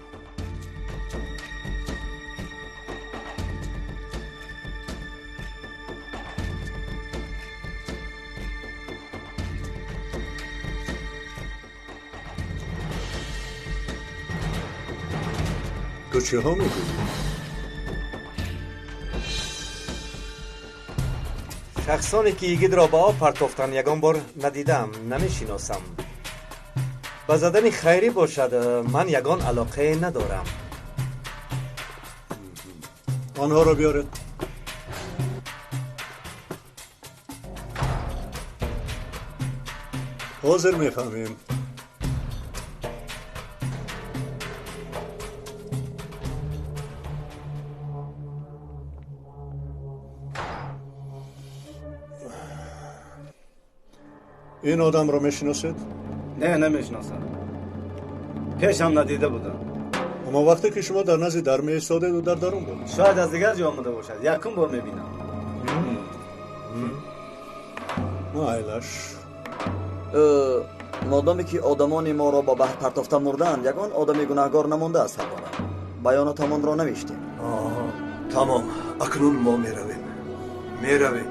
Ту чиҳо мегӯӣ? Шахсоне ки йигитро ба об партофтанд, ягон бор надидаам, намешиносам. Ба задани хайрӣ бошад, ман ягон алоқае надорам. Онҳоро биёред. Ҳозир мефаҳмем. Ин одамро мешиносед? Не, намешиносам. Пешам надида будам. Аммо вақте ки шумо дар назди дар меистодед, ӯ дар дарун буд. Шояд аз дигар ҷо омада бошад. Якум бор мебинам. Майлаш. Модоме ки одамони моро ба баҳр партофта мурданд, ягон одами гунаҳгор намондааст, сардорам. Баёнотамонро навиштем. Тамом, акнун мо меравем. Меравем.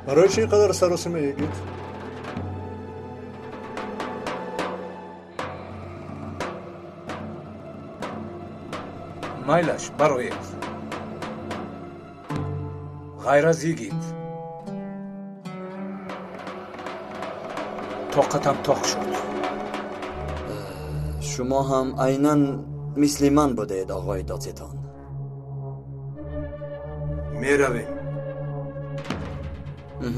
Барои чӣ ин қадар саросима, йигит? Майлаш, бароед. Ғайр аз йигит. Тоқатам тоқ шуд. Шумо ҳам айнан мисли ман будед, оғои додситон. Меравем. Бачаҳо,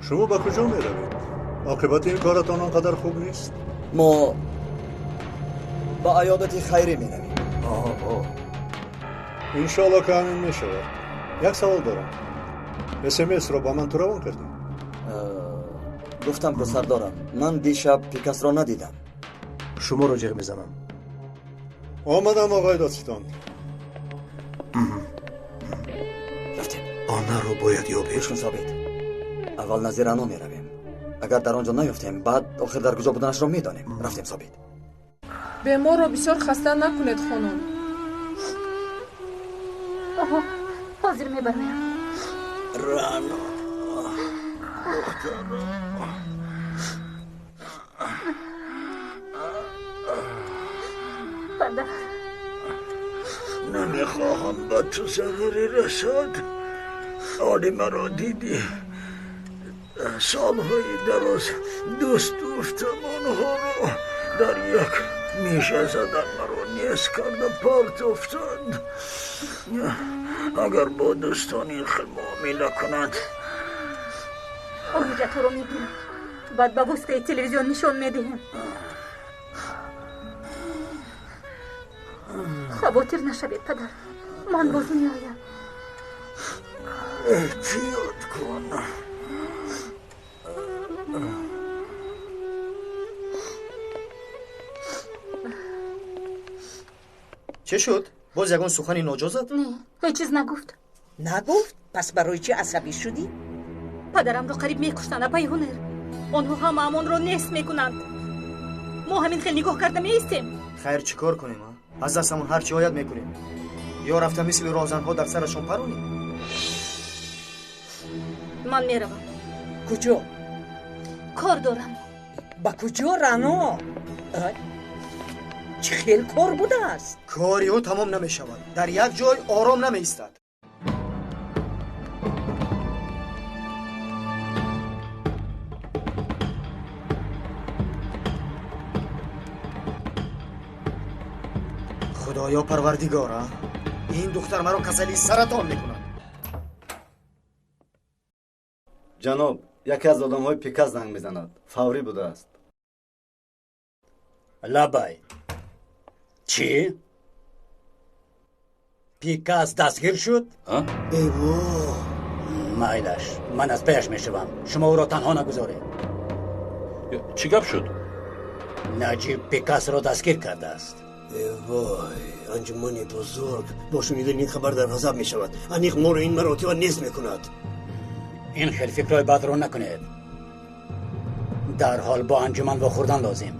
шумо ба куҷо меравед? Оқибати ин коратон он қадар хуб нест. Мо ба аёдати хайрӣ меравем. Иншоалло ки ҳамин мешавад. Як савол дорам. СМС-ро ба ман ту равон кардӣ? Гуфтам ку сардорам, ман дишаб Пикасро надидам. Шуморо ҷеғ мезанам. Омадам, оғои додситон. Рафтем. Онаро бояд ёбем. Гӯш кун, Собит. Аввал назди Рано меравем. Агар дар он ҷо наёфтем, баъд охир дар куҷо буданашро медонем. Рафтем, Собит. Беморро бисёр хаста накунед, хонум. Ҳозир мебароям. Рано, духтаро. Падар. Намехоҳам ба ту зараре расад. Ҳоли маро дидӣ. Солҳои дароз дӯст доштам онҳоро. Дар як меша задан маро нест карда партофтанд. Агар бо дӯстон ин хел муомила кунанд. Он ҳуҷҷатҳоро мегирам. Баъд ба воситаи телевизион нишон медиҳем. Хавотир нашавед, падар. Ман боз меоям. Эҳтиёт кун. Чӣ шуд? Боз ягон сухани ноҷо зад? Не, ҳеҷ чиз нагуфт. Нагуфт? Пас барои чӣ асабӣ шудӣ? Падарамро қариб мекуштанд, апаи ҳунар. Онҳо ҳамаамонро нест мекунанд. Мо ҳамин хел нигоҳ карда меистем. Хайр, чӣ кор кунем? Аз дастамон ҳар чӣ ояд мекунем. Ё рафта мисли роҳзанҳо дар сарашон паронем? Ман меравам. Куҷо? Кор дорам. Ба куҷо, Рано? Чӣ хел кор будааст? Кори ӯ тамом намешавад. Дар як ҷой ором намеистад. Худоё парвардигора, ин духтар маро касали саратон мекунад. Ҷаноб, яке аз одамҳои Пикас занг мезанад. Фаврӣ будааст. Лабай. Чӣ? Пикас дастгир шуд? Эво! Майлаш, ман аз паяш мешавам. Шумо ӯро танҳо нагузоред. Чӣ гап шуд? Наҷиб Пикасро дастгир кардааст. Вой, анҷумани бузург бо шунидани ин хабар дар ғазаб мешавад. Аниқ моро ин маротиба нест мекунад. Ин хел фикрҳои бадро накунед. Дарҳол бо анҷуман вохӯрдан лозим.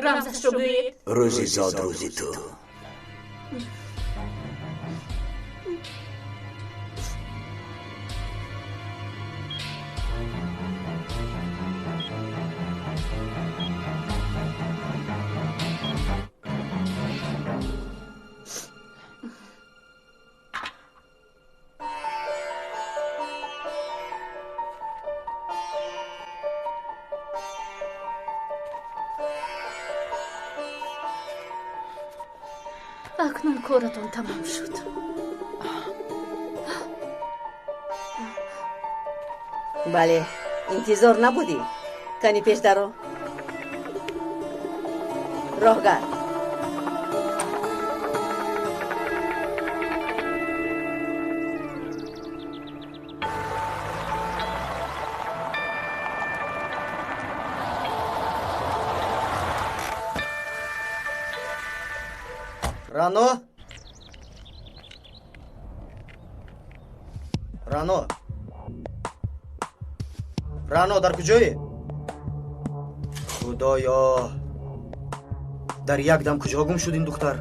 Рамзашро гӯед. Рӯзи зод рӯзи ту. Акнун коратон тамом шуд. Бале, интизор набудӣ. Кани пеш даро. Роҳгар. Рано? Рано? Рано, дар куҷоӣ? Худоё, дар як дам куҷо гум шуд ин духтар?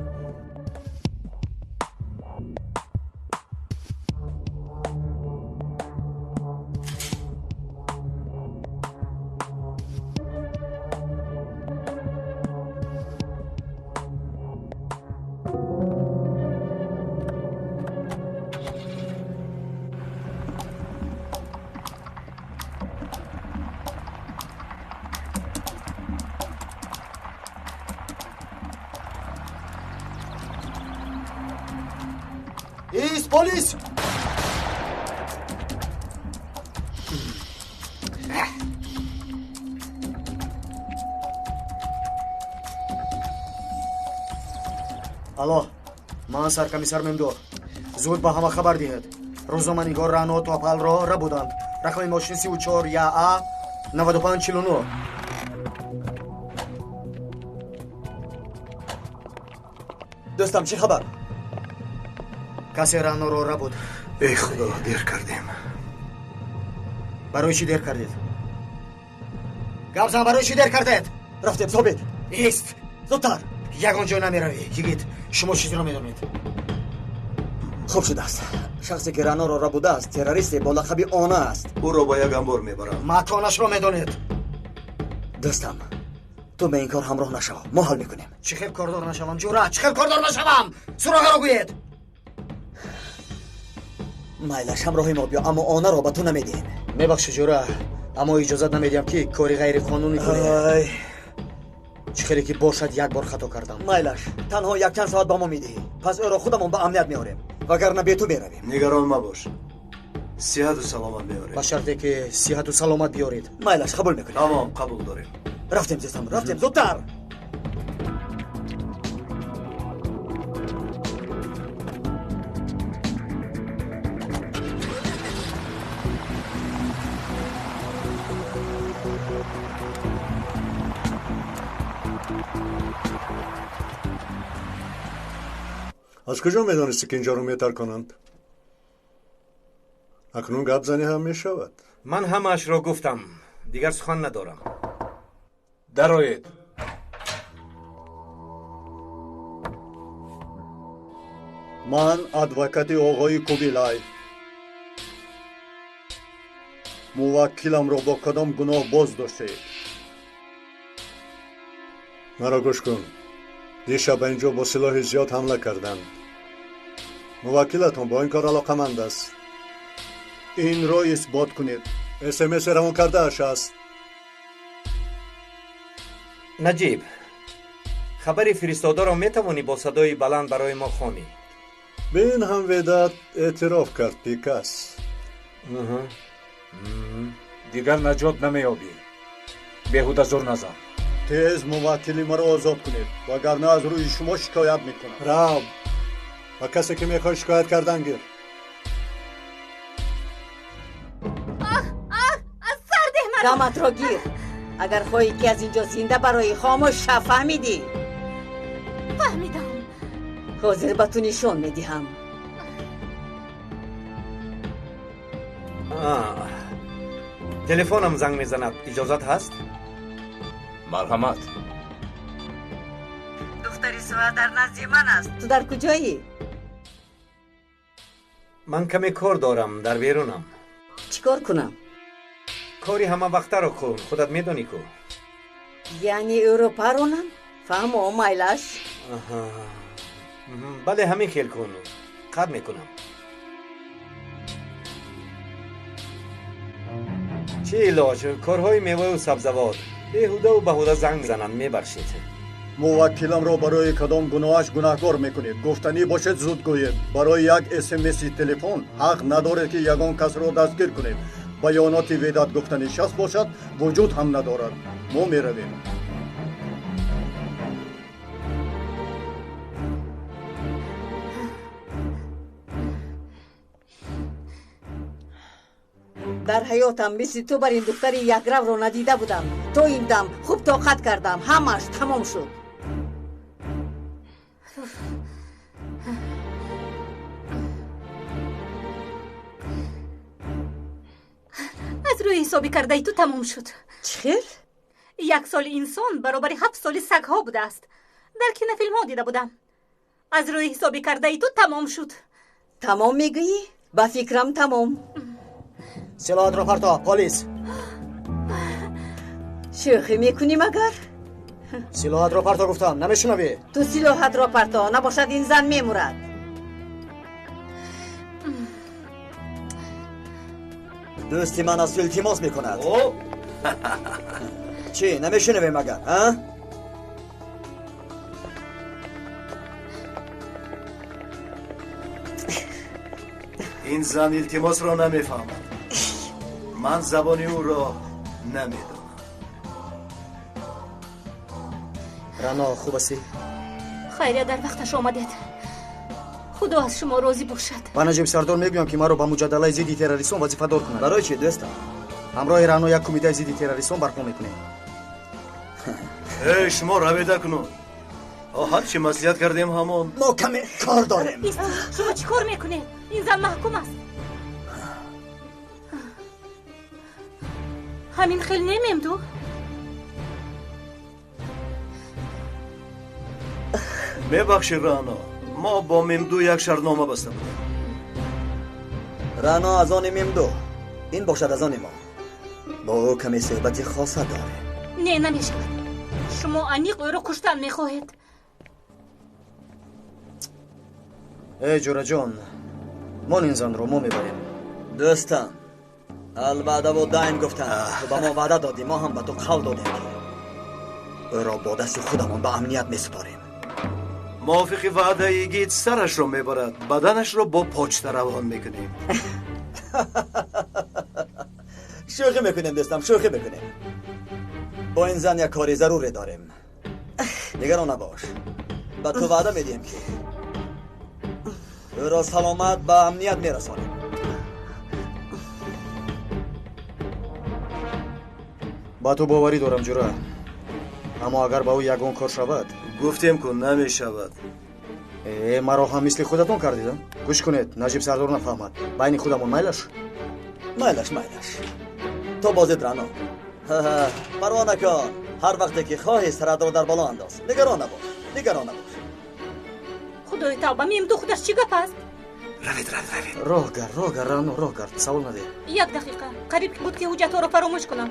Полис! Алло, ман саркомиссар Мемдор. Зуд ба ҳама хабар диҳед. Рӯзноманигор Рано Топалро рабуданд. Рақами мошин 34 ЯА 9549. Дӯстам, чӣ хабар? Касе Раноро рабуд. Эй худо, дер кардем. Барои чӣ дер кардед? Гап зан, барои чӣ дер кардед? Рафтем, собит. Ист, зудтар. Ягон ҷой намеравӣ. Йигит, шумо чизро медонед. Хуб шудааст. Шахсе ки Раноро рабудааст, террористе бо лақаби Она аст. Ӯро ба як амбор мебарам. Маконашро медонед. Дӯстам, ту ба ин кор ҳамроҳ нашав. Мо ҳал мекунем. Чӣ хел кордор нашавам, ҷура? Чӣ хел кордор нашавам? Суроғаро гӯед. Майлаш, ҳамроҳи мо биё, аммо Онаро ба ту намедиҳем. Мебахши ҷура, аммо иҷозат намедиҳам ки кори ғайриқонунӣ кунӣ. Чӣ хеле ки бошад, як бор хато кардам. Майлаш, танҳо якчанд соат ба мо медиҳӣ. Пас ӯро худамон ба амният меорем, вагарна бе ту меравем. Нигарон мабош, сиҳату саломат меорем. Ба шарте ки сиҳату саломат биёред. Майлаш, қабул мекунем. Тамом, қабул дорем. Рафтем, зистам, рафтем, зудтар. Аз куҷо медонисти ки инҷоро метарконанд? Акнун гап занӣ ҳам мешавад. Ман ҳамаашро гуфтам, дигар сухан надорам. Дароед. Ман адвокати оғои Кубилай. Муваккиламро бо кадом гуноҳ боз доштаед? Маро гӯш кун. Дишаб ба инҷо бо силоҳи зиёд ҳамла карданд. Муваккилатон бо ин кор алоқаманд аст. Инро исбот кунед. СМС равон кардааш аст. Наҷиб, хабари фиристодаро метавонӣ бо садои баланд барои мо хонӣ? Ба ин ҳам Ведат эътироф кард, Пикас. Дигар наҷот намеёбӣ. Беҳуда зур назан. Тез муваккили маро озод кунед, вагарна аз рӯи шумо шикоят мекунам. Рав, ба касе ки мехоҳӣ шикоят кардан гир. Аз сар деҳ маро! Даматро гир. Агар хоҳӣ ки аз инҷо зинда барои хомӯш шав, фаҳмидӣ? Фаҳмидам. Ҳозир ба ту нишон медиҳам. Телефонам занг мезанад. Иҷозат ҳаст? Марҳамат. Духтари Суҳа дар назди ман аст. Ту дар куҷоӣ? Ман каме кор дорам, дар берунам. Чӣ кор кунам? Кори ҳама вақтаро кун, худат медонӣ ку. Яъне ӯро паронам? Фаҳмо, майлаш. Бале, ҳамин хел кун. Қат мекунам. Чӣ илоҷ? Корҳои меваю сабзавот. Беҳудаву баҳуда занг мезананд, мебахшед. Муваккиламро барои кадом гуноҳаш гунаҳкор мекунед? Гуфтанӣ бошед, зуд гӯед. Барои як СМСи телефон ҳақ надоред ки ягон касро дастгир кунед. Баёноти Ведат гуфтани шахс бошад, вуҷуд ҳам надорад. Мо меравем. Дар ҳаётам мисли ту бар ин духтари якравро надида будам. То ин дам хуб тоқат кардам, ҳамааш тамом шуд. Аз рӯи ҳисоби кардаи ту тамом шуд. Чӣ хел? Як соли инсон баробари 7 соли сагҳо будааст. Дар кинофилмҳо дида будам. Аз рӯи ҳисоби кардаи ту тамом шуд. Тамом мегӯӣ? Ба фикрам тамом. Силоҳатро парто, полис. Шӯхӣ мекунӣ магар? Силоҳатро парто гуфтам, намешунавӣ? Ту силоҳатро парто, набошад ин зан мемурад. Дӯсти ман аз ту илтимос мекунад. Чӣ, намешунавӣ магар, а? Ин зан илтимосро намефаҳмад. Ман забони ӯро намедонам. Рано, хуб ҳастӣ? Хайрия, дар вақташ омадед. Худо аз шумо розӣ бошад. Ба Наҷиб сардор мегӯям, ки маро ба муҷадалаи зидди террористон вазифадор кунад. Барои чӣ, дӯстам? Ҳамроҳи Рано як кумитаи зидди террористон барпо мекунем. Эй, шумо раведа кунун. Ҳар чӣ маслиҳат кардем ҳамон. Мо каме кор дорем. Шумо чӣ кор мекунед? Ин зан маҳкум аст. Ҳамин хел немем ду? Мебахши, Рано, мо бо Мемду як шартнома баста будем. Рано аз они Мемду, ин бошад аз они мо. Бо ӯ каме суҳбати хоса дорем. Не, намешавад. Шумо аниқ ӯро куштан мехоҳед. Эй, ҷӯраҷон, мон ин занро мо мебарем. Дӯстам, алваъдаву дайн гуфтанд. Ту ба мо ваъда додӣ, мо ҳам ба ту қавл додем, ки ӯро бо дасти худамон ба амният месупорем. Мувофиқи ваъдаи гид сарашро мебарад, баданашро бо почта равон мекунем. Шӯхӣ мекунем, дӯстам, шӯхӣ мекунем. Бо ин зан як кори заруре дорем. Нигарон набош, ба ту ваъда медиҳем, ки ӯро саломат ба амният мерасонем. Ба ту боварӣ дорам, ҷура. Аммо агар ба ӯ ягон кор шавад... Гуфтем ку намешавад. Э, маро ҳам мисли худатон кардидам. Гӯш кунед, Наҷиб сардор нафаҳмад. Байни худамон майлаш? Майлаш, майлаш. То бозид, Рано. Парво накун. Ҳар вақте ки хоҳӣ саратро дар боло андоз. Нигарон набош, нигарон набош. Худои тавба, Мемду худаш чӣ гап аст? Равед, равед, равед. Роҳ гард, роҳ гард, Рано, роҳ гард. Савол надеҳ. Як дақиқа. Қариб буд, ки ҳуҷҷатҳоро фаромӯш кунам.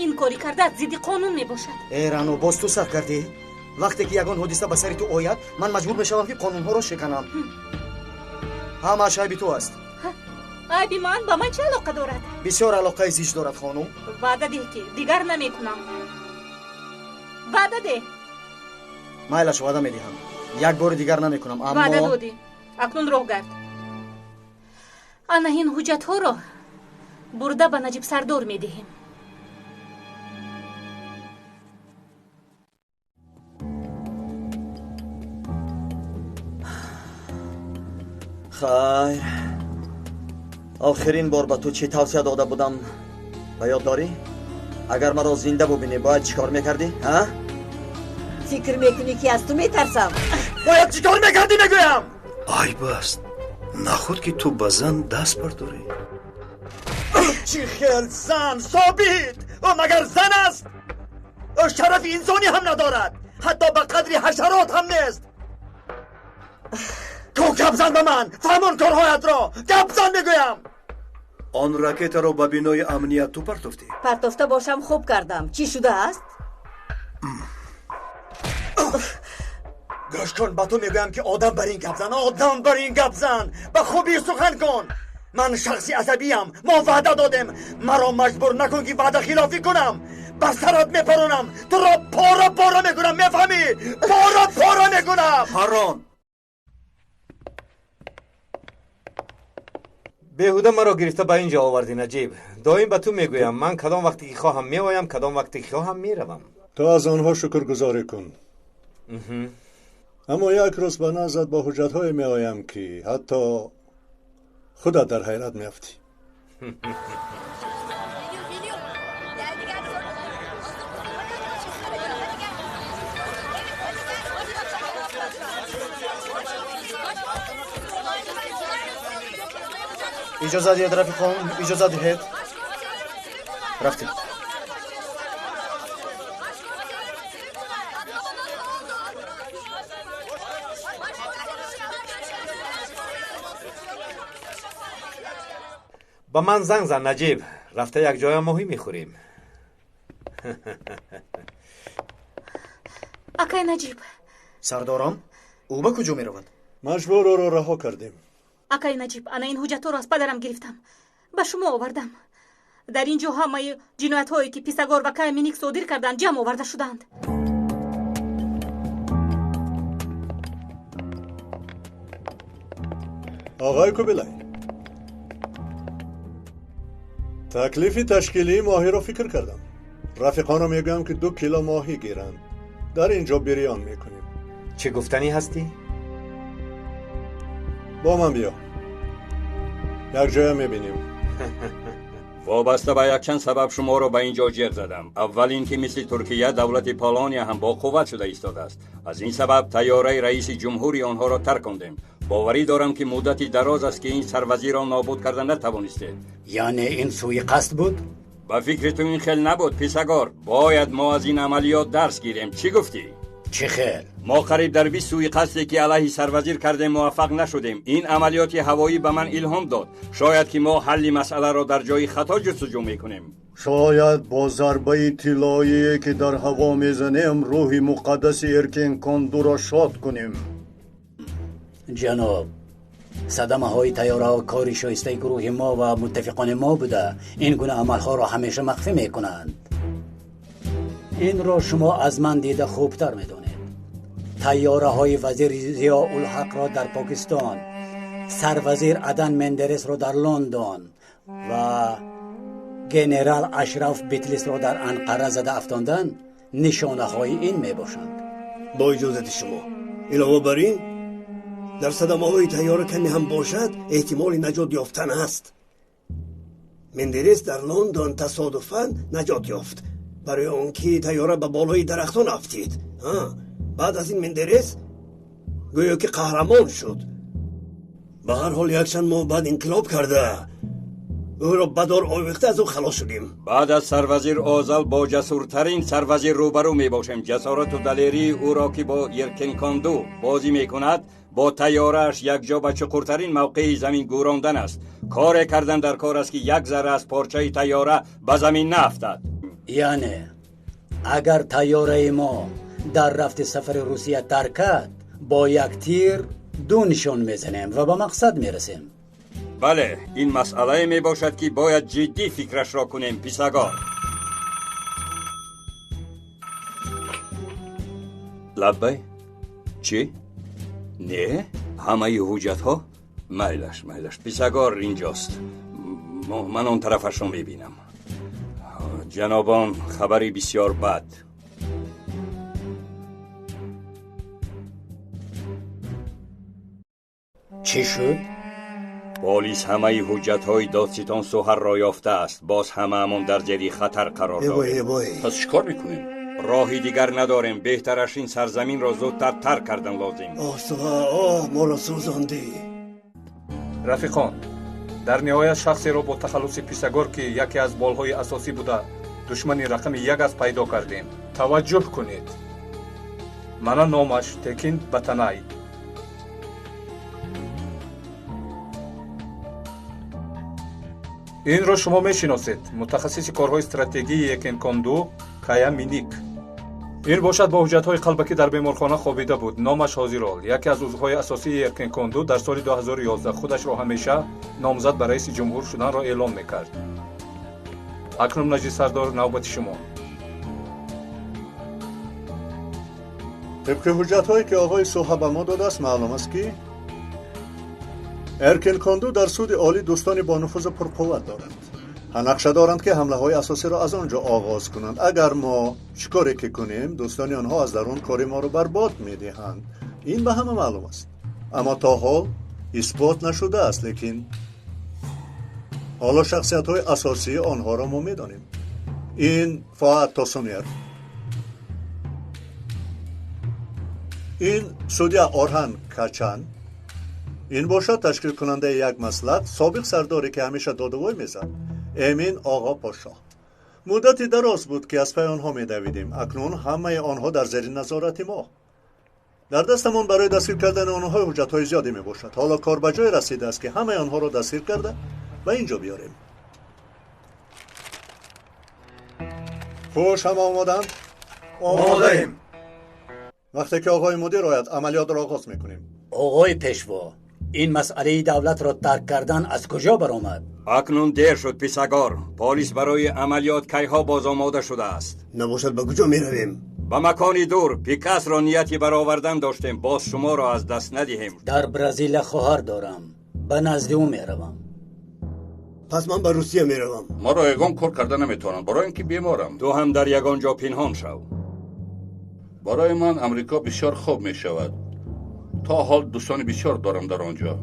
Ин кори кардаат зидди қонун мебошад. Э, Рано, боз ту сар кардӣ? Вақте ки ягон ҳодиса ба сари ту ояд, ман маҷбур мешавам, ки қонунҳоро шиканам. Ҳамааш айби ту аст. Айби ман ба ман чӣ алоқа дорад? Бисёр алоқаи зич дорад, хонум. Ваъда деҳ, ки дигар намекунам. Ваъда деҳ. Майлаш, ваъда медиҳам. Як бори дигар намекунам, аммо ваъда додӣ. Акнун роҳ гард. Ана ин ҳуҷҷатҳоро бурда ба Наҷиб сардор медиҳем. Хайр, охирин бор ба ту чӣ тавсия дода будам, ба ёд дорӣ? Агар маро зинда бубинӣ, бояд чӣ кор мекардӣ, ҳа? Фикр мекунӣ, ки аз ту метарсам? Бояд чӣ кор мекардӣ, мегӯям? Айб аст, нахуд ки ту ба зан даст бардорӣ. Чӣ хел зан, Собит! Ӯ магар зан аст? Ӯ шарафи инсонӣ ҳам надорад, ҳатто ба қадри ҳашарот ҳам нест. Ку гап зан ба ман, фаҳмон корҳоятро, гап зан мегӯям. Он ракетаро ба бинои амният ту партофтӣ? Партофта бошам, хуб кардам. Чӣ шудааст? Гӯш кун, ба ту мегӯям, ки одам бар ин гап зан, одам бар ин гап зан, ба хубӣ сухан кун. Ман шахси асабиям, мо ваъда додем. Маро маҷбур накун, ки ваъда хилофӣ кунам. Бар сарат мепаронам, туро пора пора мекунам, мефаҳмӣ? Пора пора мекунам. Парон. Беҳуда маро гирифта ба ин ҷо овардӣ, Наҷиб. Доим ба ту мегӯям, ман кадом вақте ки хоҳам меоям, кадом вақте ки хоҳам меравам. Ту аз онҳо шукргузорӣ кун. Аммо як рӯз ба наздат бо ҳуҷҷатҳое меоям, ки ҳатто худат дар ҳайрат меафтӣ. Иҷоза диҳед, рафиқон, иҷоза диҳед. Рафтем. Ба ман занг зан, Наҷиб. Рафта як ҷоя моҳӣ мехӯрем. Акай Наҷиб. Сардорам, ӯ ба куҷо меравад? Маҷбур ӯро раҳо кардем. Акай Наҷиб, ана ин ҳуҷҷатҳоро аз падарам гирифтам. Ба шумо овардам. Дар ин ҷо ҳамаи ҷиноятҳое, ки Писагор ва Кая Миник содир карданд, ҷамъ оварда шудаанд. Оғои Кубилай, таклифи ташкилии моҳиро фикр кардам. Рафиқонро мегӯям, ки 2 кило моҳӣ гиранд. Дар ин ҷо бирён мекунем. Чӣ гуфтанӣ ҳастӣ? Бо ман биё. Як ҷоя мебинем. Вобаста ба якчанд сабаб шуморо ба ин ҷо ҷеғ задам. Аввал ин ки мисли Туркия давлати Полония ҳам бо қувват шуда истодааст. Аз ин сабаб тайёраи раиси ҷумҳури онҳоро таркондем. Боварӣ дорам, ки муддати дароз аст, ки ин сарвазирро нобуд карда натавонистед. Яъне ин суиқасд буд? Ба фикри ту ин хел набуд, Писагор. Бояд мо аз ин амалиёт дарс гирем. Чӣ гуфтӣ? Чӣ хел? Мо қариб дар 20 суиқасде, ки алайҳи сарвазир кардем, муваффақ нашудем. Ин амалиёти ҳавоӣ ба ман илҳом дод. Шояд ки мо ҳалли масъаларо дар ҷои хато ҷустуҷӯ мекунем. Шояд бо зарбаи тиллоие, ки дар ҳаво мезанем, рӯҳи муқаддаси Эркин-Кондуро шод кунем. Ҷаноб, садамаҳои тайёраҳо кори шоистаи гурӯҳи мо ва муттафиқони мо буда, ин гуна амалҳоро ҳамеша махфӣ мекунанд. Инро шумо аз ман дида хубтар медонед. Тайёраҳои вазир Зиёулҳақро дар Покистон, сарвазир Адан Мендересро дар Лондон ва генерал Ашраф Битлисро дар Анқара зада афтондан нишонаҳои ин мебошанд. Бо иҷозати шумо, илова бар ин, дар садамаҳои тайёра каме ҳам бошад, эҳтимоли наҷот ёфтан аст. Мендерес дар Лондон тасодуфан наҷот ёфт, барои он ки тайёра ба болои дарахтон афтид. Баъд аз ин Мендерес гӯё ки қаҳрамон шуд. Ба ҳар ҳол якчанд моҳ баъд инқилоб карда, ӯро ба дор овехта аз ӯ халос шудем. Баъд аз сарвазир Озал бо ҷасуртарин сарвазир рӯбарӯ мебошем. Ҷасорату далерии ӯро, ки бо Еркинконду бозӣ мекунад, бо тайёрааш якҷо ба чуқуртарин мавқеи замин гӯрондан аст. Коре кардан дар кор аст, ки як зарра аз порчаи тайёра ба замин наафтад. Яъне агар тайёраи мо дар рафти сафари Русия таркад, бо як тир 2 нишон мезанем ва ба мақсад мерасем. Бале, ин масъалае мебошад, ки бояд ҷиддӣ фикрашро кунем, Писагор. Лаббай? Чӣ? Не? Ҳамаи ҳуҷҷатҳо? Майлаш, майлаш. Писагор инҷост. Ман он тарафашро мебинам. Ҷанобон, хабари бисёр бад. Чӣ шуд? Полис ҳамаи ҳуҷҷатҳои додситон Суҳарро ёфтааст. Боз ҳамаамон дар зери хатар қарор дорем. Пас чӣ кор мекунем? Роҳи дигар надорем. Беҳтараш ин сарзаминро зудтар тарк кардан лозим. Оҳ, Суҳар, оҳ, моро сӯзондӣ. Рафиқон, дар ниҳоят шахсеро бо тахаллуси Писагор, ки яке аз болҳои асосӣ буда, душмани рақами 1 аст, пайдо кардем. Таваҷҷӯҳ кунед. Мана номаш Текин Батанай. Инро шумо мешиносед. Мутахассиси корҳои стратегии Еркинконду Кая Миник. Ин бошад бо ҳуҷҷатҳои қалбакӣ дар беморхона хобида буд. Номаш Ҳозирол, яке аз узвҳои асосии Еркинконду, дар соли 2011 худашро ҳамеша номзад ба раиси ҷумҳур шуданро эълон мекард. Акнун, Наҷиб сардор, навбати шумо. Тибқи ҳуҷҷатҳое ки оғои Суҳа ба мо додааст, маълум аст, ки Эркин Конду дар суди олӣ дӯстони бонуфузу пурқувват дорад. Нақша доранд, ки ҳамлаҳои асосиро аз он ҷо оғоз кунанд. Агар мо чӣ коре ки кунем, дӯстони онҳо аз дарун кори моро барбод медиҳанд. Ин ба ҳама маълум аст, аммо то ҳол исбот нашудааст. Лекин ҳоло шахсиятҳои асосии онҳоро мо медонем. Ин Фоат Тосунер, ин судья Орҳан Качан, ин бошад ташкилкунандаи як маслак, собиқ сардоре, ки ҳамеша додувой мезад, Эмин Оғо Пошоҳ. Муддати дароз буд, ки аз пай онҳо медавидем. Акнун ҳамаи онҳо дар зери назорати мо. Дар дастамон барои дастгир кардани онҳо ҳуҷҷатҳои зиёде мебошад. Ҳоло кор ба ҷое расидааст, ки ҳамаи онҳоро дастгир карда ба ин ҷо биёрем. Хуш, ҳама омодаанд? Омодаем. Вақте ки оғои мудир ояд, амалиётро оғоз мекунем. Оғои пешво, ин масъалаи давлатро тарк кардан аз куҷо баромад? Акнун дер шуд, писагор. Полис барои амалиёт кайҳо боз омода шудааст. Набошад, ба куҷо меравем? Ба макони дур. Пикасро нияти баровардан доштем, боз шуморо аз даст надиҳем. Дар Бразилия хоҳар дорам, ба назди ӯ меравам. Пас ман ба Русия меравам. Маро ягон кор карда наметавонам, барои ин ки беморам. Ту ҳам дар ягон ҷо пинҳон шав. Барои ман Амрико бисёр хуб мешавад. То ҳол дӯстони бисёр дорам дар он ҷо.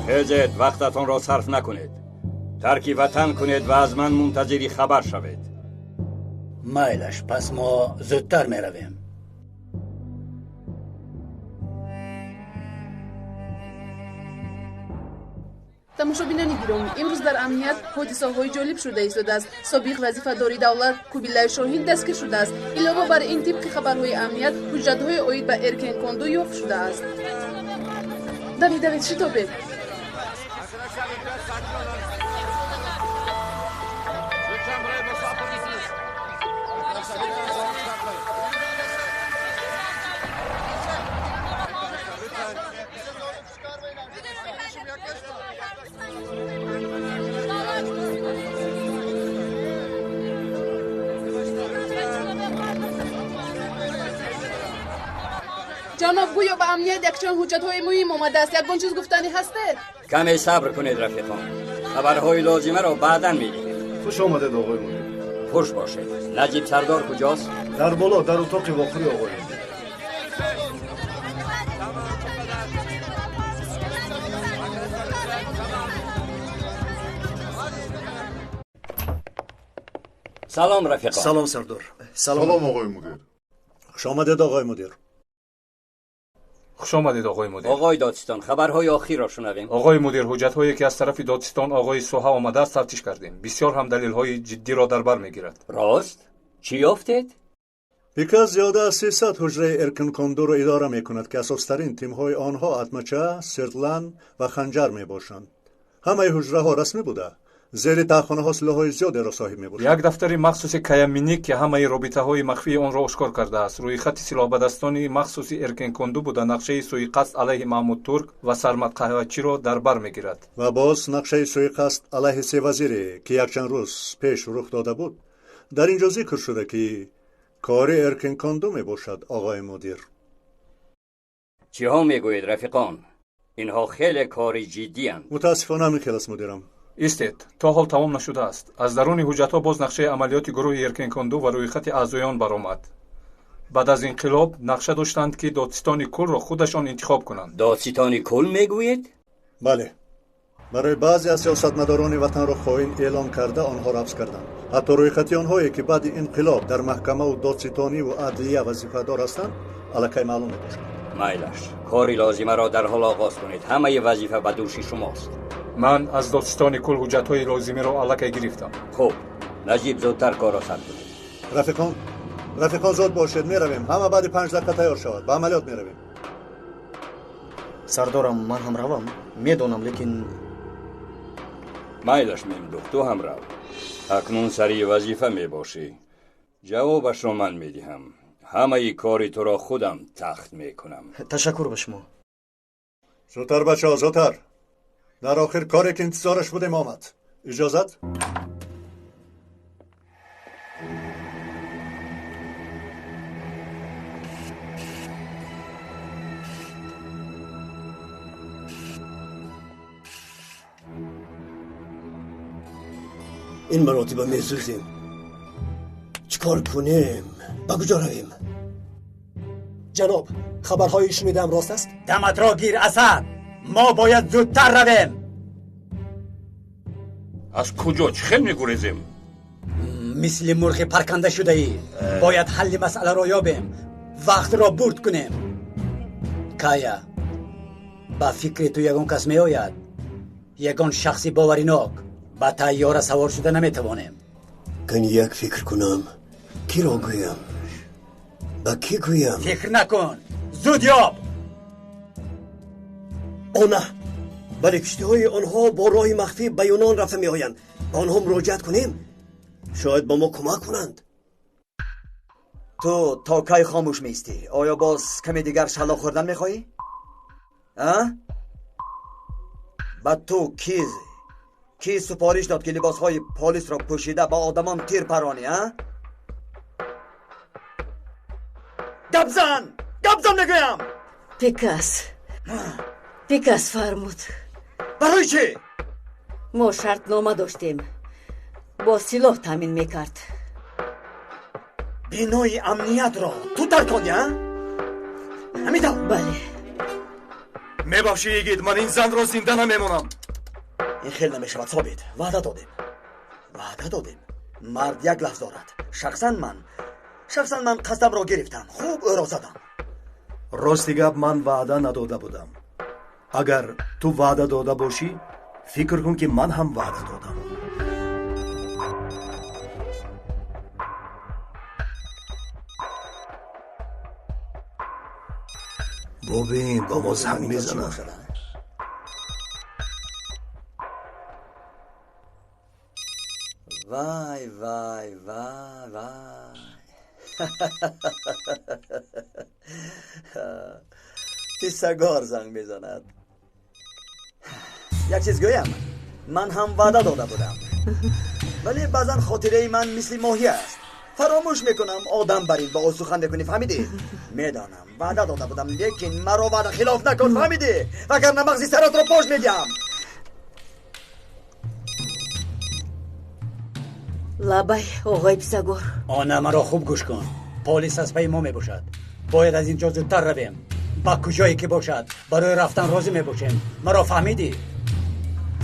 Хезед, вақтатонро сарф накунед. Тарки ватан кунед ва аз ман мунтазири хабар шавед. Майлаш, пас мо зудтар меравем. Тамошобинони гиромӣ, имрӯз дар амният ҳодисаҳои ҷолиб шуда истодааст. Собиқ вазифадори давлат Кубилай Шоҳин дастгир шудааст. Илова бар ин, тибқи хабарҳои амният, ҳуҷҷатҳои оид ба Эркен Конду ёфт шудааст. Давид, давид, шитобед. Ҷаноб, гӯё ба амният якчанд ҳуҷҷатҳои муҳим омадааст. Ягон чиз гуфтанӣ ҳастед? Каме сабр кунед, рафиқон. Хабарҳои лозимаро баъдан медиҳем. Хуш омадед, оғои мудир. Хуш бошед. Наҷиб сардор куҷост? Дар боло, дар утоқи вохӯрӣ, оғои мудир. Салом, рафиқон. Салом, сардор. Салом, оғои мудир. Хуш омадед, оғои мудир. Хуш омадед, оғои мудир. Оғои додситон, хабарҳои охирро шунавем. Оғои мудир, ҳуҷҷатҳое ки аз тарафи додситон оғои Суҳа омадааст, тафтиш кардем. Бисёр ҳам далелҳои ҷиддиро дар бар мегирад. Рост? Чӣ ёфтед? Пикас зиёда аз 300 ҳуҷраи Эркинкондуро идора мекунад, ки асостарин тимҳои онҳо Атмача, Сиртлан ва Ханҷар мебошанд. Ҳамаи ҳуҷраҳо расмӣ буда, зери таҳхонаҳо силоҳҳои зиёдеро соҳиб мебошанд. Як дафтари махсуси Каяминик, ки ҳамаи робитаҳои махфии онро ошкор кардааст, рӯйхати силоҳбадастони махсуси Эркинконду буда, нақшаи суиқасд алайҳи Маҳмуд Турк ва Сармад Қаҳвачиро дар бар мегирад. Ва боз нақшаи суиқасд алайҳи се вазире, ки якчанд рӯз пеш рух дода буд, дар ин ҷо зикр шуда, ки кори Эркинконду мебошад, оғои мудир. Чиҳо мегӯед, рафиқон? Инҳо хеле кори ҷиддианд. Мутаассифона, ҳамин хел аст, мудирам. Истед, то ҳол тамом нашудааст. Аз даруни ҳуҷҷатҳо боз нақшаи амалиёти гурӯҳи Эркинконду ва рӯйхати аъзоён баромад. Баъд аз инқилоб нақша доштанд, ки додситони кулро худашон интихоб кунанд. Додситони кул мегӯед? Бале. Барои баъзе аз сиёсатмадорони ватанро хоин эълон карда, онҳоро ҳабс карданд. Ҳатто рӯйхати онҳое, ки баъди инқилоб дар маҳкамаву додситониву адлия вазифадор ҳастанд, аллакай маълум мебошад. Майлаш, кори лозимаро дар ҳол оғоз кунед. Ҳамаи вазифа ба дӯши шумост. Ман аз додситони кул ҳуҷҷатҳои лозимиро аллакай гирифтам. Хуб, Наҷиб, зудтар корро сар кунед. Рафиқон, рафиқон, зуд бошед, меравем. Ҳама баъди 5 дақиқа тайёр шавад, ба амалиёт меравем. Сардорам, ман ҳам равам? Медонам, лекин Майлаш, Мемдух, ту ҳам рав. Акнун сари вазифа мебошӣ. Ҷавобашро ман медиҳам. Ҳамаи кори туро худам тахт мекунам. Ташаккур ба шумо. Зудтар, бачаҳо, зудтар. Дар охир коре ки интизораш будем омад. Иҷозат? Ин маротиба месӯзем. Чӣ кор кунем? Ба куҷо равем? Ҷаноб, хабарҳои шунидаам рост аст? Даматро гир, Асад! Мо бояд зудтар равем. Аз куҷо чӣ хел мегурезем? Мисли мурғи парканда шудаӣ. Бояд ҳалли масъаларо ёбем, вақтро бурд кунем. Кая, ба фикри ту ягон кас меояд? Ягон шахси боваринок? Ба тайёра савор шуда наметавонем. Кани як фикр кунам. Киро гӯям? Ба кӣ гӯям? Фикр накун, зуд ёб. О на, бале, киштиҳои онҳо бо роҳи махфӣ ба Юнон рафта меоянд. Ба онҳо муроҷиат кунем, шояд ба мо кӯмак кунанд. Ту то кай хомӯш меистӣ? Оё боз каме дигар шалоқ хӯрдан мехоҳӣ? А? Ба ту кӣ супориш дод, ки либосҳои полисро пӯшида ба одамон тир паронӣ, а? Гап зан! Гап зан мегӯям! Пикас. Пикас фармуд. Барои чӣ? Мо шартнома доштем. Бо силоҳ таъмин мекард. Бинои амниятро ту таркондӣ, а? Ҳамин тавр? Бале. Мебахшӣ, йигит, ман ин занро зинда намемонам. Ин хел намешавад, Собит. Ваъда додем. Ваъда додем. Мард як лафз дорад. Шахсан ман қасдамро гирифтам. Хуб ӯро задам. Рости гап, ман ваъда надода будам. Агар ту ваъда дода бошӣ, фикр кун, ки ман ҳам ваъда додам. Бубин, ба мо занг мезанад. Вай, вай, вай, вай. Писагор занг мезанад. Як чиз гӯям, ман ҳам ваъда дода будам, вале баъзан хотираи ман мисли моҳӣ аст. Фаромӯш мекунам. Одам бар ин ба ӯ сухан мекунӣ, фаҳмидӣ? Медонам, ваъда дода будам, лекин маро ваъда хилоф накун, фаҳмидӣ? Вагарна мағзи саратро пош медиҳам. Лабай, оғои Писагор. Она, маро хуб гӯш кун. Полис аз пайи мо мебошад. Бояд аз ин ҷо зудтар равем. Ба куҷое ки бошад, барои рафтан розӣ мебошем. Маро фаҳмидӣ?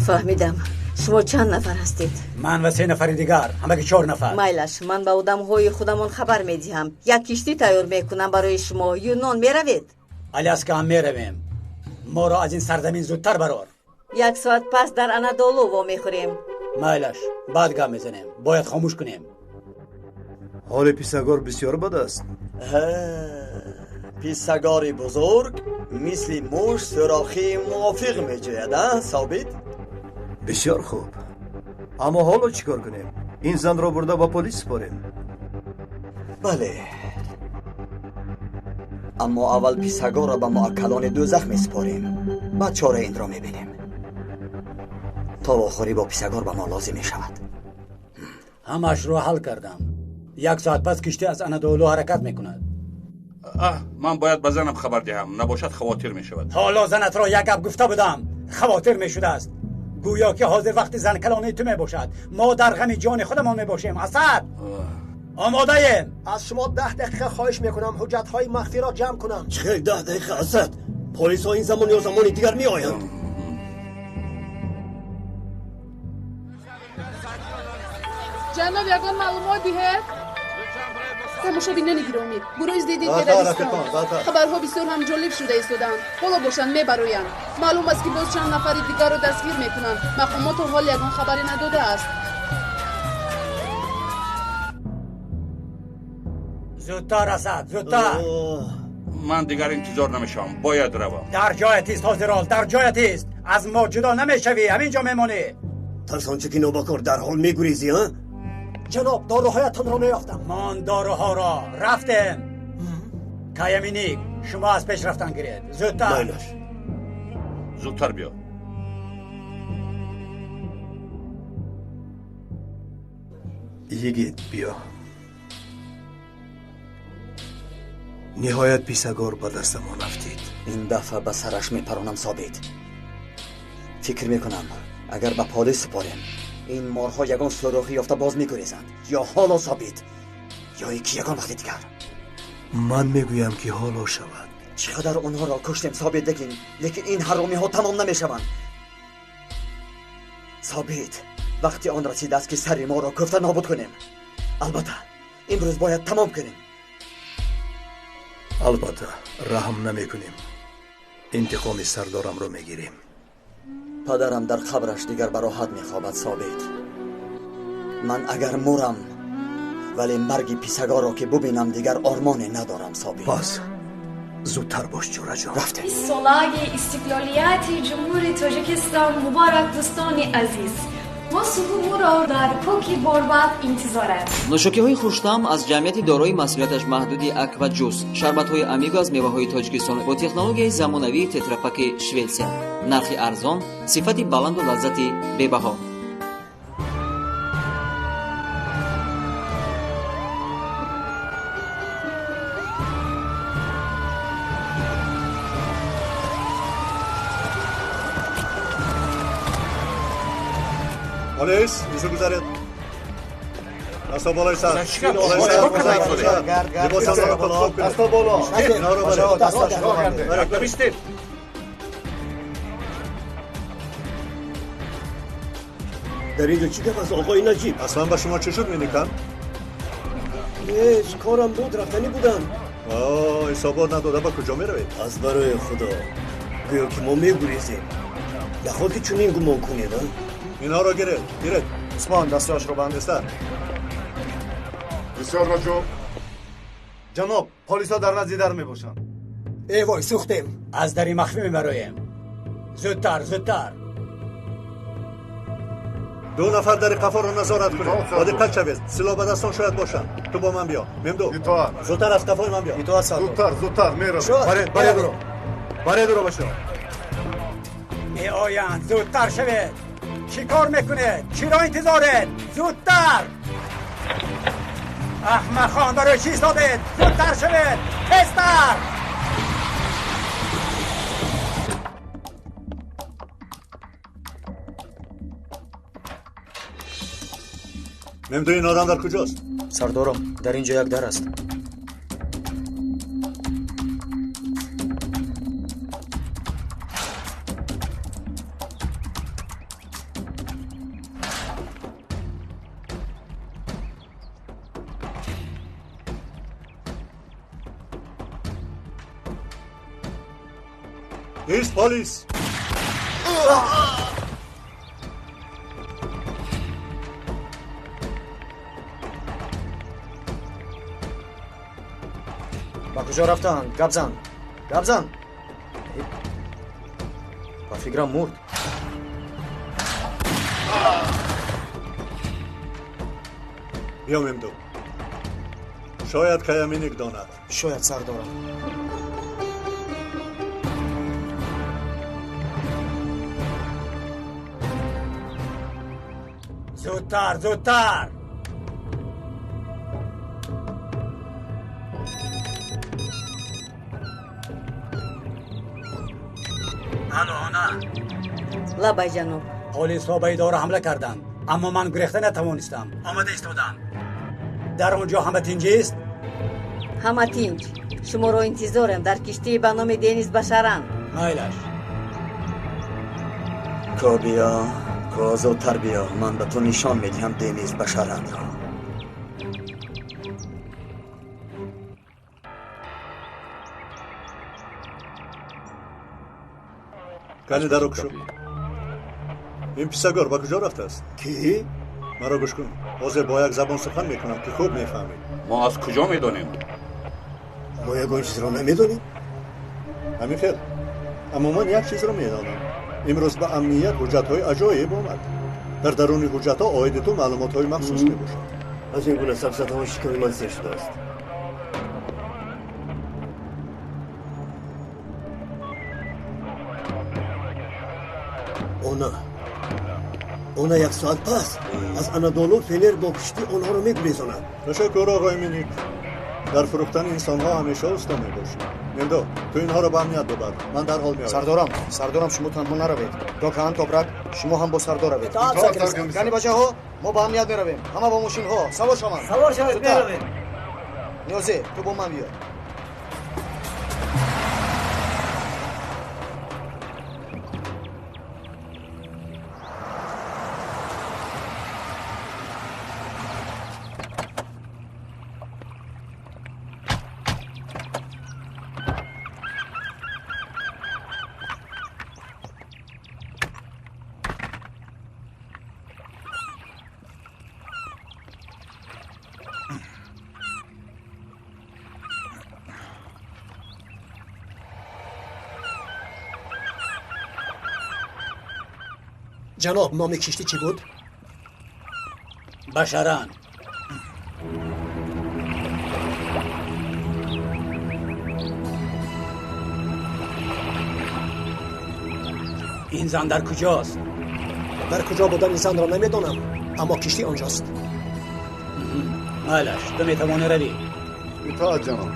Фаҳмидам. Шумо чанд нафар ҳастед? Ман ва 3 нафари дигар, ҳамаги 4 нафар. Майлаш, ман ба одамҳои худамон хабар медиҳам. Як киштӣ тайёр мекунам барои шумо. Юнон меравед? Аляска ҳам меравем. Моро аз ин сарзамин зудтар барор. 1 соат пас дар Анадолу вомехӯрем. Майлаш, баъд гап мезанем. Бояд хомӯш кунем. Ҳоли Писагор бисёр бад аст. Писагори бузург мисли муш сӯрохии мувофиқ меҷӯяд, а, Собит? Бисёр хуб. Аммо ҳоло чӣ кор кунем? Ин занро бурда ба полис супорем. Бале, аммо аввал Писагорро ба муаккалони дӯзах месупорем, баъд чораи инро мебинем. То вохӯрӣ бо Писагор ба мо лозим мешавад. Ҳамаашро ҳал кардам. 1 соат пас киштӣ аз Анадолу ҳаракат мекунад. Ман бояд ба занам хабар диҳам, набошад хавотир мешавад. Ҳоло занатро як гап гуфта будам, хавотир мешудааст. Гӯё ки ҳозир вақти занкалонии ту мебошад. Мо дар ғами ҷони худамон мебошем. Асад, омодаем. Аз шумо 10 дақиқа хоҳиш мекунам ҳуҷҷатҳои махфиро ҷамъ кунам. Чӣ хел 10 дақиқа, Асад? Полисҳо ин замон ё замони дигар меоянд. Ҷаноб, ягон маълумот диҳед? Тамошобинони гиромӣ, гурӯҳи зидди террористон. Хабарҳо бисёр ҳам ҷолиб шуда истодаанд. Ҳоло бошанд мебароянд. Маълум аст, ки боз чанд нафари дигарро дастгир мекунанд. Мақомот то ҳол ягон хабаре надодааст. Зудтар, Асад, зудтар. Ман дигар интизор намешавам, бояд равам. Дар ҷоят ист, ҳозирол, дар ҷоят ист. Аз мо ҷудо намешавӣ, ҳамин ҷо мемонӣ. Тарсонче ки нобакор дарҳол мегурезӣ, а? Ҷаноб, доруҳоятонро меёфтам. Мон доруҳоро. Рафтем. Каяминик, шумо аз пеш рафтан гиред. Зудтар. Майлаш. Зудтар биё. Йигит, биё. Ниҳоят Писагор ба дастамон афтид. Ин дафъа ба сараш мепаронам, Собит. Фикр мекунам, агар ба полис супорем, Ин морҳо ягон сӯрохӣ ёфта боз мегурезанд. Ё ҳоло Собит, ё ин ки ягон вақти дигар. Ман мегӯям ки ҳоло шавад. Чӣ қадар онҳоро куштем Собит, лекин ин ҳаромиҳо тамом намешаванд. Собит, вақти он расидааст ки сари моро кӯфта нобуд кунем. Албатта, имрӯз бояд тамом кунем. Албатта, раҳм намекунем. Интиқоми сардорамро мегирем. Падарам дар қабраш дигар ба роҳат мехобад Собит. Ман агар мурам, вале марги писагоро ки бубинам дигар ормоне надорам Собит. Пас зудтар бош ҷураҷон. Рафтем. Солаги истиқлолияти Ҷумҳурии Тоҷикистон муборак, дӯстони азиз. Мо суҳубуро дар кӯки борбад интизорем. Нӯшокиҳои хуштаъм аз ҷамъияти дорои масъулияташ маҳдуди Акваҷус, шарбатҳои амиго аз меваҳои Тоҷикистон бо технологияи замонавии тетрапаки Шветсия. Нархи арзон, сифати баланду лаззати бебаҳо. Полис, изо гузаред. Дасто болои сар. Болои сар. Либосонро хуб кунед. Дасто боло. Инҳоро баред. Бистед. Дар инҷо чӣ гап аст, оқои Наҷиб? Аслан ба шумо чӣ шуд, Миникан? Ҳеҷ, корам буд, рафтанӣ будам. Ҳисобот надода ба куҷо меравед? Аз барои Худо, гӯё ки мо мегурезем. Наход ки чунин гумон кунед, а? Инҳоро гиред, гиред. Усмон, дастҳояшро банд. Тезтар. Бисёр раҷуб. Ҷаноб, полисҳо дар назди дар мебошанд. Э вой, сӯхтем. Аз дари махфӣ мебароем. Зудтар, зудтар. Ду нафар дари қафоро назорат кунед. Бо диққат шавед. Силоҳ ба дастон шояд бошанд. Ту бо ман биё. Мемду. Зудтар аз қафои ман биё. Зудтар, зудтар, меравем. Баред, баред уро. Баред уро бачаҳо. Меоянд, зудтар шавед. Чӣ кор мекунед? Чиро интизоред? Зудтар! Аҳмақхон, барои чӣ истодед? Зудтар шавед! Тезтар! Мемду, ин одам дар куҷост? Сардором, дар ин ҷо як дар аст. Ист, полис! Ба куҷо рафтанд? Гап зан, гап зан. Ба фикрам мурд. Биё, Мемду. Шояд Каяминик донад. Шояд, сардорам. Зудтар, зудтар! Алло, она. Лабай, ҷаноб. Полисҳо ба идора ҳамла карданд, аммо ман гурехта натавонистам. Омада истодам. Дар он ҷо ҳама тинҷист? Ҳама тинҷ. Шуморо интизорем дар киштии ба номи Денис Башаран. Майлаш. Ко биё, ко зудтар биё, ман ба ту нишон медиҳам Денис Башаранро. Кани даро кушо. Ин писагор ба куҷо рафтааст? Ки? Маро гӯш кун. Ҳозир бо як забон сухан мекунам ки хуб мефаҳмӣ. Мо аз куҷо медонем? Мо ягон чизро намедонем. Ҳамин хел. Аммо ман як чизро медонам. Имрӯз ба амният ҳуҷҷатҳои аҷоиб омад. Дар даруни ҳуҷҷатҳо оиди ту маълумотҳои махсус мебошад. Аз ин гуна сафсатаҳо шиками ман сер шудааст. Она як соат пас аз Анадолу Фенер бо киштӣ онҳоро мегурезонад. Ташаккур, оғои Миник. Дар фурӯхтани инсонҳо ҳамеша уста мебошӣ. Мемдо, ту инҳоро ба амният бибар. Ман дарҳол меоям. Сардорам, сардорам, шумо танҳо наравед. Докан, Топрак, шумо ҳам бо сардор равед. Яъне бачаҳо, мо ба амният меравем. Ҳама бо мошинҳо. Савор шаванд. Савор шавед, меравем. Ниёзе, ту бо ман биё. Ҷаноб, номи киштӣ чӣ буд? Башаран. Ин зан дар куҷост? Дар куҷо будани занро намедонам, аммо киштӣ онҷост. Майлаш, ту метавонӣ равӣ. Итоат, ҷаноб.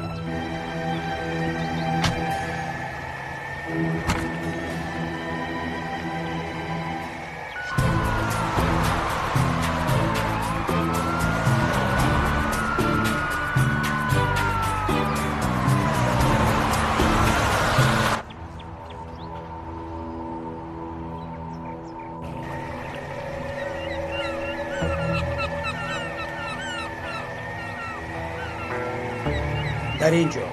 Дар ин ҷо.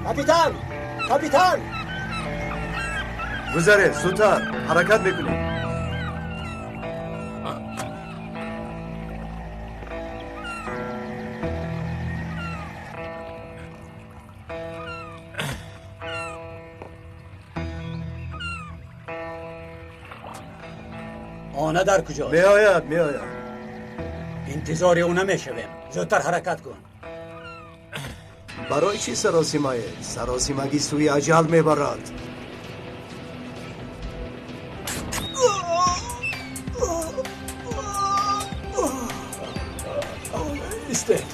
Капитан! Капитан! Гузаред, зудтар, ҳаракат мекунем. Она дар куҷост? Меояд, меояд. Интизори ӯ намешавем. Зудтар ҳаракат кун. Барои чӣ саросимае? Саросимагӣ сӯи аҷал мебарад. Истед.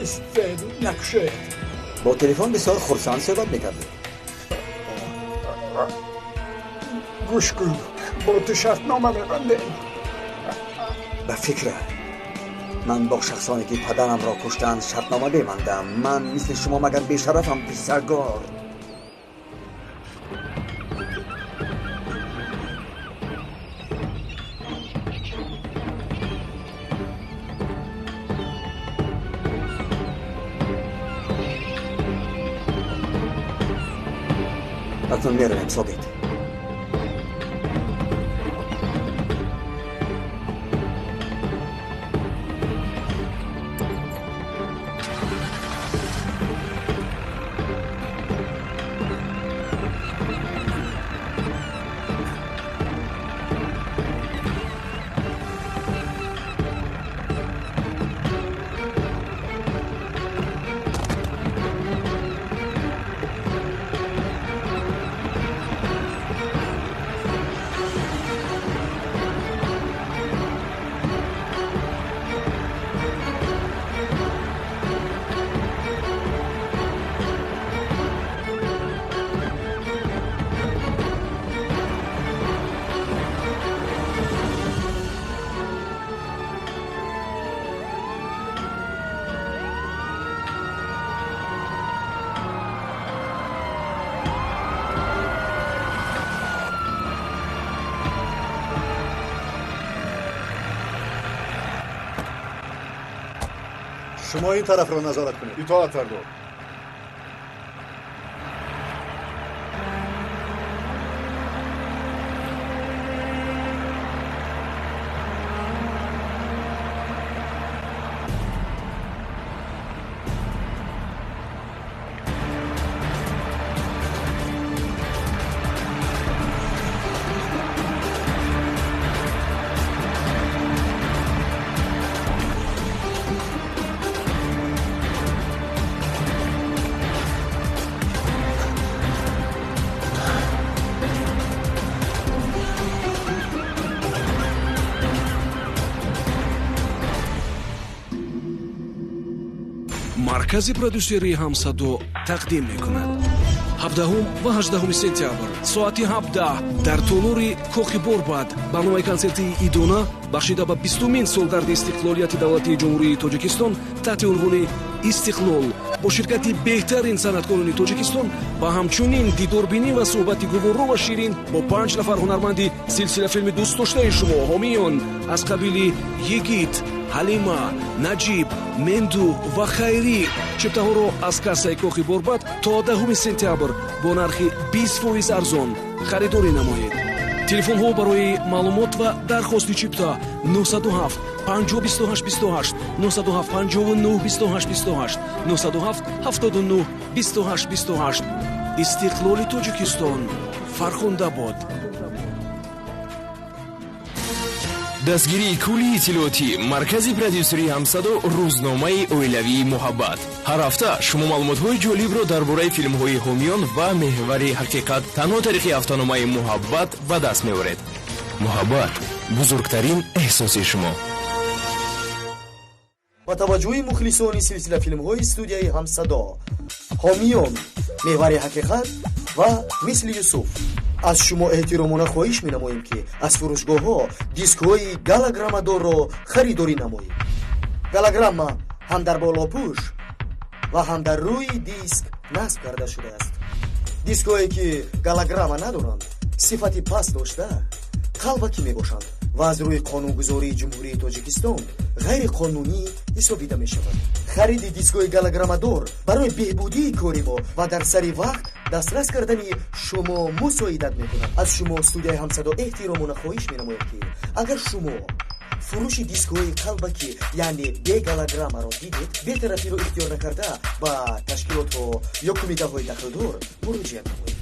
Истед, накушед. Бо телефон бисёр хурсанд суҳбат мекардед. Гӯш кун, бо ту шартнома мебандем. Ба фикра, ман бо шахсоне ки падарамро куштанд шартнома бебандам. Ман мисли шумо магар бешарафам, писаргор? Акнун меравем, Собит. Шумо ин тарафро назорат кунед. Итоат, сардор. Маркази продюсерии Ҳамсадо тақдим мекунад. 17 ва 18 сентябр соати 17 дар толори Кохи Борбад барномаи консертии идона бахшида ба 20-умин солгарди истиқлолияти давлатии Ҷумҳурии Тоҷикистон таҳти унвони «Истиқлол» бо ширкати беҳтарин санъаткорони Тоҷикистон ва ҳамчунин дидорбинӣ ва суҳбати гуворо ва ширин бо 5 нафар ҳунарманди силсилафилми дӯстдоштаи шумо ҳомиён аз қабили Йигит, Ҳалима, Наҷиб, Менду ва Хайрӣ. Чиптаҳоро аз кассаи Кохи Борбад то 10 сентябр бо нархи 20% арзон харидорӣ намоед. Телефонҳо барои маълумот ва дархости чипта 907 50 28 28, 907 59 28 28, 907 79 28 28. Истиқлоли Тоҷикистон фархунда бод. Дастгирии кулли иттилоотӣ маркази продюсерии Ҳамсадо, рӯзномаи оилавии Муҳаббат. Ҳар ҳафта шумо маълумотҳои ҷолибро дар бораи филмҳои ҳомиён ва меҳвари ҳақиқат танҳо тариқи ҳафтаномаи Муҳаббат ба даст меоред. Муҳаббат — бузургтарин эҳсоси шумо. Ба таваҷҷӯҳи мухлисони силсилафилмҳои студияи Ҳамсадо, Ҳомиён, Меҳвари ҳақиқат ва Мисли Юсуф, аз шумо эҳтиромона хоҳиш менамоем, ки аз фурӯшгоҳҳо дискҳои галограммадорро харидорӣ намоед. Галограмма ҳам дар болопӯш ва ҳам дар рӯи диск насб карда шудааст. Дискҳое, ки галограмма надоранд, сифати паст дошта, қалбакӣ мебошанд ва аз рӯи қонунгузории Ҷумҳурии Тоҷикистон ғайриқонунӣ ҳисобида мешавад. Хариди дискҳои галограммадор барои беҳбудии кори мо ва дар сари вақт дастрас кардани шумо мусоидат мекунад. Аз шумо студияи Ҳамсадо эҳтиромона хоҳиш менамояд, ки агар шумо фурӯши дискҳои қалбакӣ, яъне бе галограммаро дидед, бетарафиро ихтиёр накарда, ба ташкилотҳо ё кумитаҳои дахлдор муроҷиат намоед.